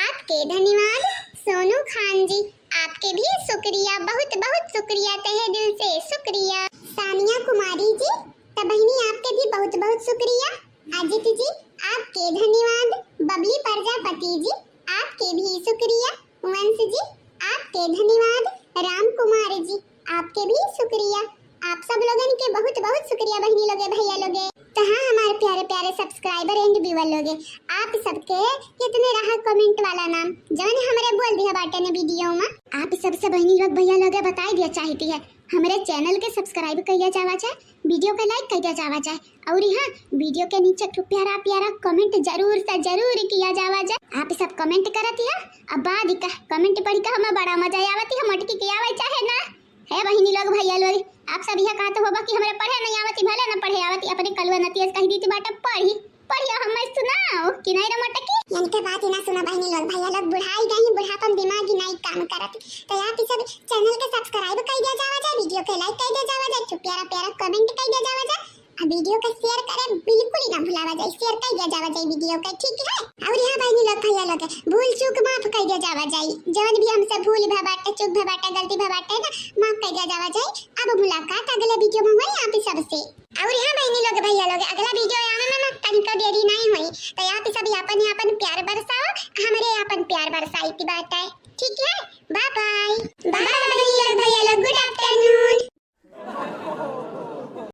आपके धन्यवाद। सोनू खान जी, आपके भी शुक्रिया, बहुत बहुत शुक्रिया, तहे दिल से शुक्रिया। सानिया कुमारी जी, त बहनी आपके भी बहुत बहुत शुक्रिया। अजित जी, आपके धन्यवाद। बबली प्रजापति जी, आपके भी शुक्रिया। वंश जी, आपके धन्यवाद। राम कुमार जी, आपके भी शुक्रिया। आप सब लोगन के बहुत बहुत शुक्रिया बहनी लोगे, भैया लोगे। तो हाँ हमारे प्यारे प्यारे subscriber and viewer लोगे, आप सबके इतने रहा comment वाला नाम जौन हमरे बोल दिया बाटे ने video में। आप सबसे बहनी लोग भैया लोगे बताई दिया चाहती है, हमरे channel के subscribe कइया जावा जाए, video के like कइया जावा जाए, और हाँ video के नीचे एक ठो प्यारा प्यारा comment जरूर से जरूर किया जावा जाए। आप सब comment करत है, अब बाद का comment पढ़ के हमें बड़ा मजा आवत है, मटकी के आवे चाहे ना। हे बहिनी लोग, भैया लोग, आप सब यह कहत होबा कि हमरे पढ़े नहीं आवती, भले न पढ़े आवती, अपने कलुआ नतिया से कह दीती बाटा, "पढ़ी, पढ़ियो, हमें सुनाओ कि नहीं रे मटकी।" इनके बात ही ना सुना बहिनी लोग, भैया लोग बुढ़ाई गई, बुढ़ापन दिमाग ही नहीं काम करत। तो आप सब channel के subscribe कर दिया जावा जाए, video के like कर दिया जावा जाए, खूब प्यारा प्यारा comment कर दिया जावा जाए, आ video के share करे बिल्कुल ही ना भुलावा जाए, share कर दिया जावा जाए video के, ठीक है? और हाँ बहिनी लोग, भैया लोग, भूल चूक माफ कर दिया जावा जाए, जवन भी हमसे भूल भा बाटे, चूक भा बाटे, गलती भा बाटे ना, माफ कर दिया जावा जाए। अब मुलाकात अगले video में हुई आप सबसे। और हाँ बहिनी लोग, भैया लोग, अगला video आने में ना तनिको देरी नहीं हुई, तो आप सब अपन अपन प्यार बरसाओ, हमरे अपन प्यार बरसाई की बात है, ठीक है? Bye bye।